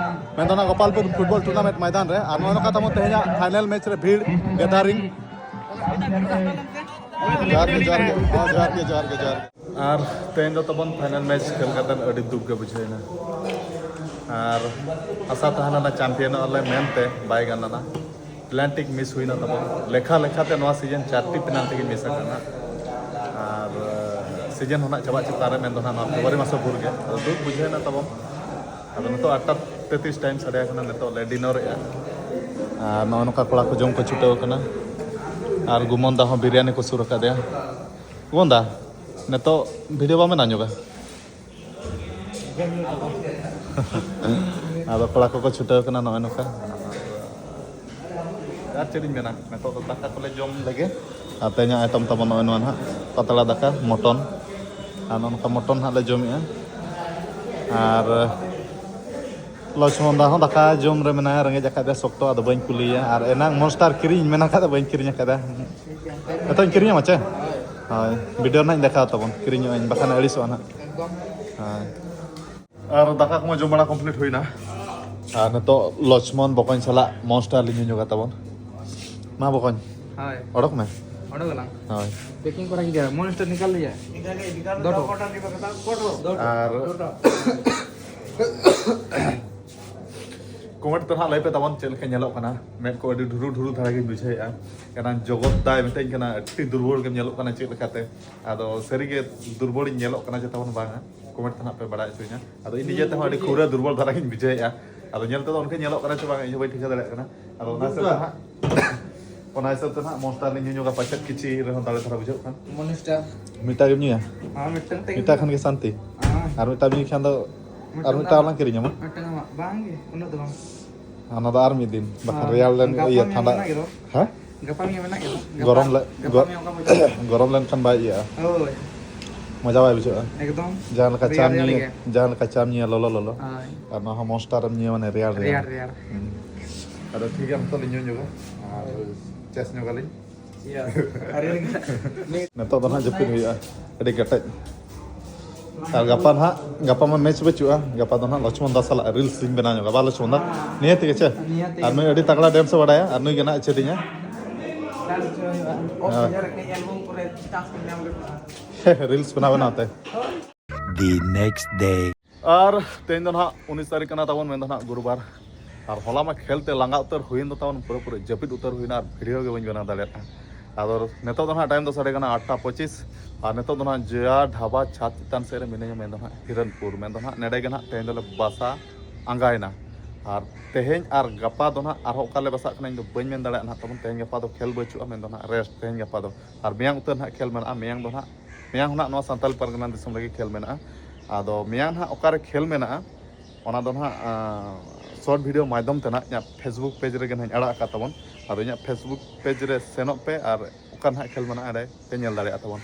ᱢᱮᱱᱫᱚ ᱱᱟᱦᱟᱜ ᱜᱳᱯᱟᱞᱯᱩᱨ ᱯᱷᱩᱴᱵᱚᱞ ᱴᱩᱨᱱᱟᱢᱮᱱᱴ ᱢᱚᱭᱫᱟᱱ ᱨᱮ᱾ ᱟᱨ ᱱᱚᱜᱼᱚ ᱱᱚᱝᱠᱟ ᱛᱟᱵᱚᱱ ᱛᱮᱦᱮᱧᱟᱜ ᱯᱷᱟᱭᱱᱟᱞ ᱢᱮᱪ ᱨᱮ ᱵᱷᱤᱲ ᱜᱮᱫᱟᱨᱤᱝ᱾ ᱡᱚᱦᱟᱨ ᱜᱮ, ᱡᱚᱦᱟᱨ ᱜᱮ, ᱦᱮᱸ, ᱡᱚᱦᱟᱨ ᱜᱮ, ᱡᱚᱦᱟᱨ ᱜᱮ, ᱡᱚᱦᱟᱨ ᱜᱮ᱾ ᱟᱨ ᱛᱮᱦᱮᱧ ᱫᱚ ᱛᱟᱵᱚᱱ ᱯᱷᱟᱭᱱᱟᱞ ᱢᱮᱪ ᱠᱷᱮᱞ ᱠᱟᱛᱮ ᱟᱹᱰᱤ ᱫᱩᱠ ᱜᱮ ᱵᱩᱡᱷᱟᱹᱣ ᱮᱱᱟ᱾ ᱟᱨ ᱟᱥᱟ ᱛᱟᱦᱮᱸ ᱞᱮᱱᱟ ᱪᱟᱢᱯᱤᱭᱟᱱᱚᱜ ᱟᱞᱮ ᱢᱮᱱᱛᱮ, ᱵᱟᱭ ᱜᱟᱱ ᱞᱮᱱᱟ᱾ ᱯᱮᱱᱟᱞᱴᱤ ᱢᱤᱥ ᱦᱩᱭᱱᱟ ᱛᱟᱵᱚᱱ᱾ ᱞᱮᱠᱷᱟ ᱞᱮᱠᱷᱟᱛᱮ ᱱᱚᱣᱟ ᱥᱤᱡᱤᱱ ᱪᱟᱨᱴᱤ ᱯᱮᱱᱟᱞᱴᱤ ᱜᱮ ᱢᱤᱥ ᱟᱠᱟᱱᱟ᱾ ᱟᱨ ᱥᱤᱡᱤᱱ ᱦᱚᱸ ᱱᱟᱜ ᱪᱟᱵᱟᱜ ᱪᱮᱛᱟᱱ ᱨᱮ, ᱢᱮᱱᱫᱚ ᱱᱟᱜ ᱱᱚᱣᱟ ᱯᱷᱮᱵᱽᱨᱩᱣᱟᱨᱤ ᱢᱟᱥ ᱵᱷᱳᱨ ᱜᱮ᱾ ᱟᱫᱚ ᱫᱩᱠ ᱵᱩᱡᱷᱟᱹᱣ ᱮᱱᱟ ᱛᱟᱵᱚᱱ᱾ ᱟᱫᱚ ᱱᱤᱛᱚᱜ ᱟᱴᱴᱟ ᱛᱮᱛᱨᱤᱥ ᱴᱟᱭᱤᱢ ᱥᱟᱰᱮ ᱟᱠᱟᱱᱟ, ᱱᱤᱛᱚᱜ ᱞᱮ ᱰᱤᱱᱟᱨᱮᱜᱼᱟ᱾ ᱟᱨ ᱱᱚᱜᱼᱚ ᱱᱚᱝᱠᱟ ᱠᱚᱲᱟ ᱠᱚ ᱡᱚᱢ ᱠᱚ ᱪᱷᱩᱴᱟᱹᱣ ᱟᱠᱟᱱᱟ᱾ ᱟᱨ ᱜᱩᱢᱚᱱ ᱫᱟ ᱦᱚᱸ ᱵᱤᱨᱭᱟᱱᱤ ᱠᱚ ᱥᱩᱨ ᱟᱠᱟᱫᱮᱭᱟ᱾ ᱜᱩᱢᱚᱱ ᱫᱟ, ᱱᱤᱛᱚᱜ ᱵᱷᱤᱰᱤᱭᱳ ᱵᱟᱵᱮᱱ ᱟᱸᱡᱚᱢᱟ? ᱟᱫᱚ ᱠᱚᱲᱟ ᱠᱚᱠᱚ ᱪᱷᱩᱴᱟᱹᱣ ᱠᱟᱱᱟ ᱱᱚᱜᱼᱚᱭ ᱱᱚᱝᱠᱟ᱾ ᱟᱨ ᱪᱮᱫ ᱤᱧ ᱢᱮᱱᱟ, ᱱᱤᱛᱚᱜ ᱫᱚ ᱫᱟᱠᱟ ᱠᱚᱞᱮ ᱡᱚᱢ ᱞᱮᱜᱮ᱾ ᱟᱨ ᱛᱮᱦᱮᱧᱟᱜ ᱟᱭᱴᱮᱢ ᱛᱟᱵᱚᱱ ᱱᱚᱜᱼᱚᱭ ᱱᱚᱣᱟ ᱱᱟᱦᱟᱜ, ᱯᱟᱛᱲᱟ ᱫᱟᱠᱟ, ᱢᱚᱴᱚᱱ, ᱟᱨ ᱱᱚᱜᱼᱚ ᱱᱚᱝᱠᱟ ᱢᱚᱴᱚᱱ ᱱᱟᱦᱟᱜ ᱞᱮ ᱡᱚᱢᱮᱜᱼᱟ᱾ ᱟᱨ ᱞᱚᱪᱷᱢᱚᱱ ᱫᱟ ᱦᱚᱸ ᱫᱟᱠᱟ ᱡᱚᱢ ᱨᱮ ᱢᱮᱱᱟᱭᱟ, ᱨᱮᱸᱜᱮᱡ ᱟᱠᱟᱫᱮᱭᱟ ᱥᱚᱠᱛᱚ, ᱟᱫᱚ ᱵᱟᱹᱧ ᱠᱩᱞᱤᱭᱮᱭᱟ᱾ ᱟᱨ ᱮᱱᱟᱝ ᱢᱚᱱᱥᱴᱟᱨ ᱠᱤᱨᱤᱧ ᱢᱮᱱ ᱟᱠᱟᱫᱟ, ᱵᱟᱹᱧ ᱠᱤᱨᱤᱧ ᱟᱠᱟᱫᱟ᱾ ᱱᱤᱛᱚᱜ ᱤᱧ ᱠᱤᱨᱤᱧᱟᱢᱟ ᱪᱮ? ᱦᱳᱭ, ᱵᱷᱤᱰᱤᱭᱳ ᱨᱮ ᱱᱟᱦᱟᱜ ᱤᱧ ᱫᱮᱠᱷᱟᱣ ᱛᱟᱵᱚᱱ, ᱠᱤᱨᱤᱧᱚᱜ ᱟᱹᱧ, ᱵᱟᱠᱷᱟᱱ ᱟᱹᱲᱤᱥᱚᱜᱼᱟ ᱱᱟᱦᱟᱜ᱾ ᱦᱳᱭ᱾ ᱟᱨ ᱫᱟᱠᱟ ᱠᱚᱢᱟ ᱡᱚᱢ ᱵᱟᱲᱟ ᱠᱚᱢᱯᱞᱤᱴ ᱦᱩᱭᱱᱟ᱾ ᱟᱨ ᱱᱤᱛᱚᱜ ᱞᱚᱪᱷᱢᱚᱱ ᱵᱚᱠᱚᱧ ᱥᱟᱞᱟᱜ ᱢᱚᱱᱥᱴᱟᱨ ᱞᱤᱧ ᱧᱩ ᱧᱚᱜᱟ ᱛᱟᱵᱚᱱ᱾ ᱢᱟ ᱵᱚᱠᱚᱧ, ᱦᱳᱭ᱾ ᱚᱰᱚᱠ ᱢᱮ᱾ ᱚᱰᱚᱠ ᱟᱞᱟᱝ᱾ ᱦᱳᱭ᱾ ᱯᱮᱠᱤᱝ ᱠᱚᱨᱟᱧ ᱜᱮᱭᱟ, ᱢᱚᱱᱥᱴᱟᱨ ᱱᱤᱠᱟᱞ ᱞᱤᱭᱟ᱾ ᱫᱚ ᱴᱷᱚ᱾ ᱟᱨ ᱠᱚᱢᱮᱱᱴ ᱛᱮ ᱱᱟᱦᱟᱜ ᱞᱟᱹᱭ ᱯᱮ ᱛᱟᱵᱚᱱ ᱪᱮᱫ ᱞᱮᱠᱟ ᱧᱮᱞᱚᱜ ᱠᱟᱱᱟ᱾ ᱢᱮᱫ ᱠᱚ ᱟᱹᱰᱤ ᱰᱷᱩᱨᱩ ᱰᱷᱩᱨᱩ ᱫᱷᱟᱨᱟ ᱜᱤᱧ ᱵᱩᱡᱷᱟᱹᱣᱮᱫᱼᱟ᱾ ᱮᱱᱟᱝ ᱡᱚᱜᱚᱛ ᱫᱟᱭ ᱢᱤᱛᱟᱹᱧ ᱠᱟᱱᱟ, "ᱟᱹᱰᱤ ᱫᱩᱨᱵᱚᱞ ᱜᱮᱢ ᱧᱮᱞᱚᱜ ᱠᱟᱱᱟ, ᱪᱮᱫ ᱞᱮᱠᱟᱛᱮ?" ᱟᱫᱚ ᱥᱟᱹᱨᱤᱜᱮ ᱫᱩᱨᱵᱚᱞᱤᱧ ᱧᱮᱞᱚᱜ ᱠᱟᱱᱟ ᱪᱮ ᱛᱟᱵᱚᱱ ᱵᱟᱝᱟ, ᱠᱚᱢᱮᱱᱴ ᱛᱮ ᱱᱟᱦᱟᱜ ᱯᱮ ᱵᱟᱲᱟᱭ ᱦᱚᱪᱚᱧᱟ᱾ ᱟᱫᱚ ᱤᱧ ᱱᱤᱡᱮ ᱛᱮᱦᱚᱸ ᱟᱹᱰᱤ ᱠᱷᱩᱨᱟᱹ ᱫᱩᱨᱵᱚᱞ ᱫᱷᱟᱨᱟ ᱜᱤᱧ ᱵᱩᱡᱷᱟᱹᱣᱮᱫᱼᱟ᱾ ᱟᱫᱚ ᱧᱮᱞ ᱛᱮᱫᱚ ᱚᱱᱠᱟᱧ ᱧᱮᱞᱚᱜ ᱠᱟᱱᱟ ᱪᱮ ᱵᱟᱝ, ᱤᱧ ᱦᱚᱸ ᱵᱟᱹᱧ ᱴᱷᱤᱠᱟᱹ ᱫᱟᱲᱮᱭᱟᱜ ᱠᱟᱱᱟ᱾ ᱟᱫᱚ ᱚᱱᱟ ᱦᱤᱥᱟᱹᱵ ᱛᱮ ᱱᱟᱦᱟᱜ ᱚᱱᱟ ᱦᱤᱥᱟᱹᱵ ᱛᱮ ᱱᱟᱦᱟᱜ ᱢᱚᱱᱥᱴᱟᱨ ᱞᱤᱧ ᱧᱩ ᱧᱚᱜᱟ, ᱯᱟᱪᱮᱫ ᱠᱤᱪᱷᱤ ᱨᱮᱦᱚᱸ ᱫᱟᱲᱮ ᱫᱷᱟᱨᱟ ᱵᱩᱡᱷᱟᱹᱜ ᱠᱷᱟᱱ᱾ ᱢᱚᱱᱥᱴᱟᱨ᱾ ᱢᱤᱫᱴᱟᱝ ᱜᱮᱢ ᱧᱩᱭᱟ? ᱦᱮᱸ, ᱢᱤᱫᱴᱟᱝ ᱛᱮᱜᱮ᱾ ᱢᱤᱫᱴᱟᱝ ᱠᱷᱟᱱ ᱜᱮ ᱥᱟᱱᱛᱤ᱾ ᱦᱮᱸ᱾ ᱟᱨ ᱢᱤᱫᱴᱟᱝ ᱧᱩᱭ ᱠᱷᱟᱱ ᱫᱚ ᱟᱨ ᱢᱤᱫᱴᱟᱝ ᱢᱤᱫᱴᱟᱝ ᱫᱚ ᱵᱟᱝ ᱜᱮ, ᱩᱱᱟᱹᱜ ᱫᱚ ᱵᱟᱝ᱾ ᱚᱱᱟ ᱫᱚ ᱟᱨ ᱢᱤᱫ ᱫᱤᱱ, ᱵᱟᱠᱷᱟᱱ ᱦᱮᱸ, ᱨᱮᱭᱟᱲ ᱞᱮᱱ ᱜᱟᱯᱟ ᱤᱭᱟᱹ ᱢᱮᱭᱟᱝ ᱴᱷᱟᱱᱰᱟ᱾ ᱢᱮᱱᱟᱜ ᱜᱮᱫᱚ᱾ ᱦᱮᱸ? ᱜᱟᱯᱟ ᱢᱮᱭᱟᱝ ᱢᱮᱱᱟᱜ ᱜᱮᱫᱚ᱾ ᱜᱟᱯᱟ, ᱜᱚᱨᱚᱢ ᱞᱮ-, ᱜᱟᱯᱟ ᱜᱚ-, ᱢᱮᱭᱟᱝ ᱚᱱᱠᱟ ᱵᱩᱡᱷᱟᱹᱜᱼᱟ᱾ ᱜᱚᱨᱚᱢ ᱞᱮᱱᱠᱷᱟᱱ ᱵᱟᱭ ᱤᱭᱟᱹᱜᱼᱟ᱾ ᱦᱳᱭ᱾ ᱢᱚᱡᱟ ᱵᱟᱭ ᱵᱩᱡᱷᱟᱹᱜᱼᱟ᱾ ᱮᱠᱫᱚᱢ᱾ ᱡᱟᱦᱟᱸ ᱞᱮᱠᱟ ᱨᱮᱭᱟᱲ ᱪᱟᱢ ᱨᱮᱭᱟᱲ ᱧᱩᱭᱟ, ᱜᱮ᱾ ᱡᱟᱦᱟᱸ ᱞᱮᱠᱟ ᱪᱟᱢ ᱧᱩᱭᱟ ᱞᱚᱞᱚ ᱞᱚᱞᱚ᱾ ᱦᱳᱭ᱾ ᱟᱨ ᱱᱚᱣᱟ ᱦᱚᱸ ᱢᱚᱱᱥᱴᱟᱨ ᱮᱢ ᱧᱩᱭᱟ ᱢᱟᱱᱮ ᱨᱮᱭᱟᱲ ᱨᱮᱭᱟᱲ᱾ ᱨᱮᱭᱟᱲ ᱨᱮᱭᱟᱲ᱾ ᱦᱩᱸ᱾ ᱟᱫᱚ ᱴᱷᱤᱠ ᱜᱮᱭᱟ, ᱱᱤᱛᱚᱜ ᱞᱤᱧ ᱧᱩ ᱧᱚᱜᱟ ᱟᱨ ᱪᱮᱥ ᱧᱚᱜᱟᱞᱤᱧ᱾ ᱟᱨᱮ ᱨᱮᱸᱜᱟ᱾ ᱱᱤᱛᱚᱜ ᱫᱚ ᱱᱟᱦᱟᱜ ᱡᱟᱹᱯᱤᱫ ᱦᱩᱭᱩᱜᱼᱟ, ᱟᱹᱰᱤ ᱠᱮᱴᱮᱡ᱾ ᱟᱨ ᱜᱟᱯᱟ ᱱᱟᱦᱟᱜ, ᱜᱟᱯᱟ ᱢᱟ ᱢᱮᱪ ᱵᱟᱹᱪᱩᱜᱼᱟ, ᱜᱟᱯᱟ ᱫᱚ ᱱᱟᱦᱟᱜ ᱞᱚᱪᱷᱢᱚᱱ ᱫᱟ ᱥᱟᱞᱟᱜ ᱨᱤᱞᱥ ᱞᱤᱧ ᱵᱮᱱᱟᱣ ᱧᱚᱜᱟ, ᱵᱟ ᱞᱚᱪᱷᱢᱚᱱ ᱫᱟ? ᱱᱤᱭᱟᱹ ᱛᱮᱜᱮ ᱪᱮ? ᱱᱤᱭᱟᱹ ᱛᱮᱜᱮ᱾ ᱟᱨ ᱱᱩᱭ ᱟᱹᱰᱤ ᱛᱟᱜᱲᱟ ᱰᱮᱱᱥ ᱮ ᱵᱟᱲᱟᱭᱟ, ᱟᱨ ᱱᱩᱭ ᱜᱮ ᱱᱟᱦᱟᱜ ᱮ ᱪᱮᱫᱤᱧᱟ᱾ ᱦᱮᱸ᱾ ᱨᱤᱞᱥ ᱵᱮᱱᱟᱣ ᱵᱮᱱᱟᱣ ᱛᱮ᱾ The next day. ᱟᱨ ᱛᱮᱦᱮᱧ ᱫᱚ ᱱᱟᱦᱟᱜ ᱩᱱᱤᱥ ᱛᱟᱹᱨᱤᱠᱷ ᱠᱟᱱᱟ ᱛᱟᱵᱚᱱ, ᱢᱮᱱᱫᱚ ᱱᱟᱦᱟᱜ ᱜᱩᱨᱩᱵᱟᱨ᱾ ᱟᱨ ᱦᱚᱞᱟ ᱢᱟ ᱠᱷᱮᱞ ᱛᱮ ᱞᱟᱸᱜᱟ ᱩᱛᱟᱹᱨ ᱦᱩᱭᱮᱱ ᱫᱚ ᱛᱟᱵᱚᱱ, ᱯᱩᱨᱟᱹ ᱯᱩᱨᱟᱹ ᱡᱟᱹᱯᱤᱫ ᱩᱛᱟᱹᱨ ᱦᱩᱭᱱᱟ ᱟᱨ ᱵᱷᱤᱰᱤᱭᱳ ᱜᱮ ᱵᱟᱹᱧ ᱵᱮᱱᱟᱣ ᱫᱟᱲᱮᱭᱟᱜᱼᱟ᱾ ᱟᱫᱚ ᱱᱤᱛᱚᱜ ᱫᱚ ᱱᱟᱦᱟᱜ ᱴᱟᱭᱤᱢ ᱫᱚ ᱥᱟᱰᱮ ᱠᱟᱱᱟ ᱟᱴᱴᱟ ᱯᱚᱸᱪᱤᱥ᱾ ᱟᱨ ᱱᱤᱛᱚᱜ ᱫᱚ ᱱᱟᱦᱟᱜ ᱡᱚᱭᱟ ᱰᱷᱟᱵᱟ ᱪᱷᱟᱫᱽ ᱪᱮᱛᱟᱱ ᱥᱮᱫ ᱨᱮ ᱢᱤᱱᱟᱹᱧᱟ, ᱢᱮᱱᱫᱚ ᱱᱟᱦᱟᱜ ᱦᱤᱨᱚᱱᱯᱩᱨ, ᱢᱮᱱᱫᱚ ᱱᱟᱦᱟᱜ ᱱᱮᱰᱮ ᱜᱮ ᱱᱟᱦᱟᱜ ᱛᱮᱦᱮᱧ ᱫᱚᱞᱮ ᱵᱟᱥᱟ ᱟᱸᱜᱟᱭᱮᱱᱟ᱾ ᱟᱨ ᱛᱮᱦᱮᱧ ᱟᱨ ᱜᱟᱯᱟ ᱫᱚ ᱱᱟᱦᱟᱜ ᱟᱨᱦᱚᱸ ᱚᱠᱟ ᱞᱮ ᱵᱟᱥᱟᱜ ᱠᱟᱱᱟ ᱤᱧ ᱫᱚ ᱵᱟᱹᱧ ᱢᱮᱱ ᱫᱟᱲᱮᱭᱟᱜᱼᱟ ᱱᱟᱦᱟᱜ ᱛᱟᱵᱚᱱ᱾ ᱛᱮᱦᱮᱧ ᱜᱟᱯᱟ ᱫᱚ ᱠᱷᱮᱞ ᱵᱟᱹᱪᱩᱜᱼᱟ, ᱢᱮᱱᱫᱚ ᱱᱟᱦᱟᱜ ᱨᱮᱥᱴ ᱛᱮᱦᱮᱧ ᱜᱟᱯᱟ ᱫᱚ᱾ ᱟᱨ ᱢᱮᱭᱟᱝ ᱩᱛᱟᱹᱨ ᱱᱟᱦᱟᱜ ᱠᱷᱮᱞ ᱢᱮᱱᱟᱜᱼᱟ, ᱢᱮᱭᱟᱝ ᱫᱚ ᱱᱟᱦᱟᱜ ᱢᱮᱭᱟᱝ ᱦᱚᱸ ᱱᱟᱦᱟᱜ ᱱᱚᱣᱟ ᱥᱟᱱᱛᱟᱲ ᱯᱟᱨᱜᱟᱱᱟ ᱫᱤᱥᱚᱢ ᱨᱮᱜᱮ ᱠᱷᱮᱞ ᱢᱮᱱᱟᱜᱼᱟ᱾ ᱟᱫᱚ ᱢᱮᱭᱟᱝ ᱱᱟᱦᱟᱜ ᱚᱠᱟᱨᱮ ᱠᱷᱮᱞ ᱢᱮᱱᱟᱜᱼᱟ, ᱚᱱᱟ ᱫᱚ ᱱᱟᱦᱟᱜ, ᱟᱸ, ᱥᱚᱨᱴ ᱵᱷᱤᱰᱤᱭᱳ ᱢᱟᱫᱽᱫᱷᱚᱢ ᱛᱮ ᱱᱟᱦᱟᱜ ᱤᱧᱟᱹᱜ ᱯᱷᱮᱥᱵᱩᱠ ᱯᱮᱡᱽ ᱨᱮᱜᱮ ᱱᱟᱦᱟᱜ ᱤᱧ ᱟᱲᱟᱜ ᱟᱠᱟᱫ ᱛᱟᱵᱚᱱ᱾ ᱟᱫᱚ ᱤᱧᱟᱹᱜ ᱯᱷᱮᱥᱵᱩᱠ ᱯᱮᱡᱽ ᱨᱮ ᱥᱮᱱᱚᱜ ᱯᱮ ᱟᱨ ᱚᱠᱟ ᱱᱟᱦᱟᱜ ᱠᱷᱮᱞ ᱢᱮᱱᱟᱜᱼᱟ ᱚᱸᱰᱮ ᱯᱮ ᱧᱮᱞ ᱫᱟᱲᱮᱭᱟᱜᱼᱟ ᱛᱟᱵᱚᱱ᱾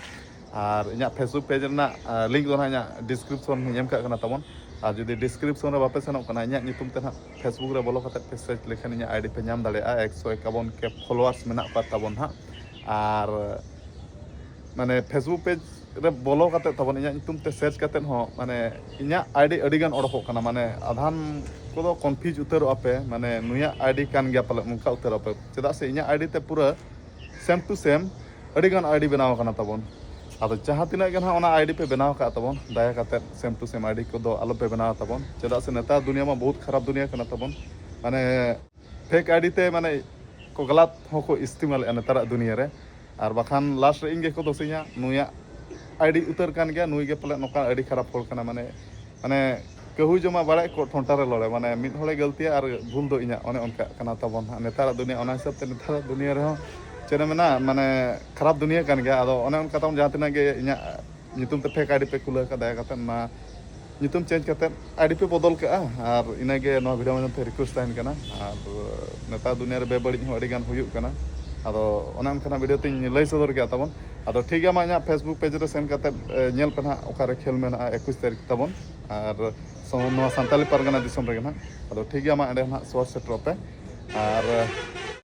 ᱟᱨ ᱤᱧᱟᱹᱜ ᱯᱷᱮᱥᱵᱩᱠ ᱯᱮᱡᱽ ᱨᱮᱱᱟᱜ, ᱟᱸ, ᱞᱤᱝᱠ ᱫᱚ ᱱᱟᱦᱟᱜ ᱤᱧᱟᱹᱜ ᱰᱤᱥᱠᱨᱤᱯᱥᱚᱱ ᱨᱮᱧ ᱮᱢ ᱠᱟᱜ ᱠᱟᱱᱟ ᱛᱟᱵᱚᱱ᱾ ᱟᱨ ᱡᱩᱫᱤ ᱰᱤᱥᱠᱨᱤᱯᱥᱚᱱ ᱨᱮ ᱵᱟᱯᱮ ᱥᱮᱱᱚᱜ ᱠᱟᱱᱟ, ᱤᱧᱟᱹᱜ ᱧᱩᱛᱩᱢ ᱛᱮ ᱱᱟᱦᱟᱜ ᱯᱷᱮᱥᱵᱩᱠ ᱨᱮ ᱵᱚᱞᱚ ᱠᱟᱛᱮ ᱯᱮ ᱥᱟᱨᱪ ᱞᱮᱠᱷᱟᱱ ᱤᱧᱟᱹᱜ ᱟᱭᱰᱤ ᱯᱮ ᱧᱟᱢ ᱫᱟᱲᱮᱭᱟᱜᱼᱟ᱾ ᱮᱠᱥᱚ ᱮᱠᱟᱵᱚᱱ ᱠᱮ ᱯᱷᱚᱞᱳᱣᱟᱨᱥ ᱢᱮᱱᱟᱜ ᱠᱚᱣᱟ ᱛᱟᱵᱚᱱ ᱱᱟᱦᱟᱜ᱾ ᱟᱨ ᱢᱟᱱᱮ ᱯᱷᱮᱥᱵᱩᱠ ᱯᱮᱡᱽ ᱨᱮ ᱵᱚᱞᱚ ᱠᱟᱛᱮ ᱛᱟᱵᱚᱱ ᱤᱧᱟᱹᱜ ᱧᱩᱛᱩᱢ ᱛᱮ ᱥᱟᱨᱪ ᱠᱟᱛᱮ ᱦᱚᱸ ᱢᱟᱱᱮ ᱤᱧᱟᱹᱜ ᱟᱭᱰᱤ ᱟᱹᱰᱤ ᱜᱟᱱ ᱚᱰᱚᱠᱚᱜ ᱠᱟᱱᱟ᱾ ᱢᱟᱱᱮ ᱟᱫᱷᱟᱱ ᱠᱚᱫᱚ ᱠᱚᱱᱯᱷᱤᱭᱩᱡᱽ ᱩᱛᱟᱹᱨᱚᱜᱼᱟ ᱯᱮ, ᱢᱟᱱᱮ ᱱᱩᱭᱟᱜ ᱟᱭᱰᱤ ᱠᱟᱱ ᱜᱮᱭᱟ ᱯᱟᱞᱮ, ᱱᱚᱝᱠᱟ ᱩᱛᱟᱹᱨᱚᱜᱼᱟ ᱯᱮ᱾ ᱪᱮᱫᱟᱜ ᱥᱮ ᱤᱧᱟᱹᱜ ᱟᱭᱰᱤ ᱛᱮ ᱯᱩᱨᱟᱹ ᱥᱮᱢ ᱴᱩ ᱥᱮᱢ ᱟᱹᱰᱤ ᱜᱟᱱ ᱟᱭᱰᱤ ᱵᱮᱱᱟᱣ ᱟᱠᱟᱱᱟ ᱛᱟᱵᱚᱱ᱾ ᱟᱫᱚ ᱡᱟᱦᱟᱸ ᱛᱤᱱᱟᱹᱜ ᱜᱮ ᱱᱟᱦᱟᱜ ᱚᱱᱟ ᱟᱭᱰᱤ ᱯᱮ ᱵᱮᱱᱟᱣ ᱟᱠᱟᱫ ᱛᱟᱵᱚᱱ, ᱫᱟᱭᱟ ᱠᱟᱛᱮ ᱥᱮᱢ ᱴᱩ ᱥᱮᱢ ᱟᱭᱰᱤ ᱠᱚᱫᱚ ᱟᱞᱚ ᱯᱮ ᱵᱮᱱᱟᱣ ᱛᱟᱵᱚᱱ᱾ ᱪᱮᱫᱟᱜ ᱥᱮ ᱱᱮᱛᱟᱨ ᱫᱩᱱᱤᱭᱟᱹ ᱢᱟ ᱵᱚᱦᱩᱛ ᱠᱷᱟᱨᱟᱯ ᱫᱩᱱᱤᱭᱟᱹ ᱠᱟᱱᱟ ᱛᱟᱵᱚᱱ᱾ ᱢᱟᱱᱮ ᱯᱷᱮᱠ ᱟᱭᱰᱤ ᱛᱮ ᱢᱟᱱᱮ ᱠᱚ ᱜᱟᱞᱟᱛ ᱦᱚᱸᱠᱚ ᱤᱥᱛᱮᱢᱟᱞᱮᱫᱼᱟ ᱱᱮᱛᱟᱨᱟᱜ ᱫᱩᱱᱤᱭᱟᱹ ᱨᱮ᱾ ᱟᱨ ᱵᱟᱠᱷᱟᱱ ᱞᱟᱥᱴ ᱨᱮ ᱤᱧ ᱜᱮᱠᱚ ᱫᱳᱥᱤᱧᱟ, ᱱᱩᱭᱟᱜ ᱟᱭᱰᱤ ᱩᱛᱟᱹᱨ ᱠᱟᱱ ᱜᱮᱭᱟ, ᱱᱩᱭ ᱜᱮ ᱯᱟᱞᱮ ᱱᱚᱝᱠᱟ ᱟᱹᱰᱤ ᱠᱷᱟᱨᱟᱯ ᱦᱚᱲ ᱠᱟᱱᱟ᱾ ᱢᱟᱱᱮ ᱢᱟᱱᱮ ᱠᱟᱹᱦᱩ ᱡᱚᱢᱟ ᱵᱟᱲᱮ ᱠᱚ ᱴᱷᱚᱱᱴᱟ ᱨᱮ ᱞᱚᱲᱮ, ᱢᱟᱱᱮ ᱢᱤᱫ ᱦᱚᱲᱮ ᱜᱟᱹᱞᱛᱤᱭᱟ ᱟᱨ ᱵᱷᱩᱞ ᱫᱚ ᱤᱧᱟᱹᱜ, ᱚᱱᱮ ᱚᱱᱠᱟ ᱠᱟᱱᱟ ᱛᱟᱵᱚᱱ ᱦᱟᱸᱜ ᱱᱮᱛᱟᱨᱟᱜ ᱫᱩᱱᱤᱭᱟᱹ᱾ ᱚᱱᱟ ᱦᱤᱥᱟᱹᱵ ᱛᱮ ᱱᱮᱛᱟᱨᱟᱜ ᱫᱩᱱᱤᱭᱟᱹ ᱨᱮᱦᱚᱸ ᱪᱮᱫ ᱮ ᱢᱮᱱᱟ, ᱢᱟᱱᱮ ᱠᱷᱟᱨᱟᱯ ᱫᱩᱱᱤᱭᱟᱹ ᱠᱟᱱ ᱜᱮᱭᱟ᱾ ᱟᱫᱚ ᱚᱱᱮ ᱚᱱᱠᱟ ᱛᱟᱵᱚᱱ ᱡᱟᱦᱟᱸ ᱛᱤᱱᱟᱹᱜ ᱜᱮ ᱤᱧᱟᱹᱜ ᱧᱩᱛᱩᱢ ᱛᱮ ᱯᱷᱮᱠ ᱟᱭᱰᱤ ᱯᱮ ᱠᱷᱩᱞᱟᱹᱣ ᱠᱟᱫᱟ, ᱫᱟᱭᱟ ᱠᱟᱛᱮ ᱚᱱᱟ ᱧᱩᱛᱩᱢ ᱪᱮᱧᱡᱽ ᱠᱟᱛᱮ ᱟᱭᱰᱤ ᱯᱮ ᱵᱚᱫᱚᱞ ᱠᱟᱜᱼᱟ᱾ ᱟᱨ ᱤᱱᱟᱹᱜᱮ ᱱᱚᱣᱟ ᱵᱷᱤᱰᱤᱭᱳ ᱢᱟᱫᱽᱫᱷᱚᱢ ᱛᱮ ᱨᱤᱠᱩᱭᱮᱥᱴ ᱛᱟᱦᱮᱱ ᱠᱟᱱᱟ᱾ ᱟᱨ ᱱᱮᱛᱟᱨ ᱫᱩᱱᱤᱭᱟᱹ ᱨᱮ ᱵᱮᱵᱟᱹᱲᱤᱡ ᱦᱚᱸ ᱟᱹᱰᱤ ᱜᱟᱱ ᱦᱩᱭᱩᱜ ᱠᱟᱱᱟ᱾ ᱟᱫᱚ ᱚᱱᱮ ᱚᱱᱠᱟᱱᱟᱜ ᱵᱷᱤᱰᱤᱭᱳ ᱛᱤᱧ ᱞᱟᱹᱭ ᱥᱚᱫᱚᱨ ᱠᱮᱫᱟ ᱛᱟᱵᱚᱱ᱾ ᱟᱫᱚ ᱴᱷᱤᱠ ᱜᱮᱭᱟ, ᱢᱟ ᱤᱧᱟᱹᱜ ᱯᱷᱮᱥᱵᱩᱠ ᱯᱮᱡᱽ ᱨᱮ ᱥᱮᱱ ᱠᱟᱛᱮ ᱮ, ᱧᱮᱞ ᱯᱮ ᱱᱟᱦᱟᱜ ᱚᱠᱟᱨᱮ ᱠᱷᱮᱞ ᱢᱮᱱᱟᱜᱼᱟ ᱮᱠᱩᱥ ᱛᱟᱹᱨᱤᱠᱷ ᱛᱟᱵᱚᱱ᱾ ᱟᱨ ᱥᱚ- ᱱᱚᱣᱟ ᱥᱟᱱᱛᱟᱞᱤ ᱯᱟᱨᱜᱟᱱᱟ ᱫᱤᱥᱚᱢ ᱨᱮᱜᱮ ᱱᱟᱦᱟᱜ᱾ ᱟᱫᱚ ᱴᱷᱤᱠ ᱜᱮᱭᱟ, ᱢᱟ ᱮᱸᱰᱮ ᱱᱟᱦᱟᱜ ᱥᱚᱦᱚᱨ ᱥᱮᱴᱮᱨᱚᱜ ᱯᱮ᱾ ᱟᱨ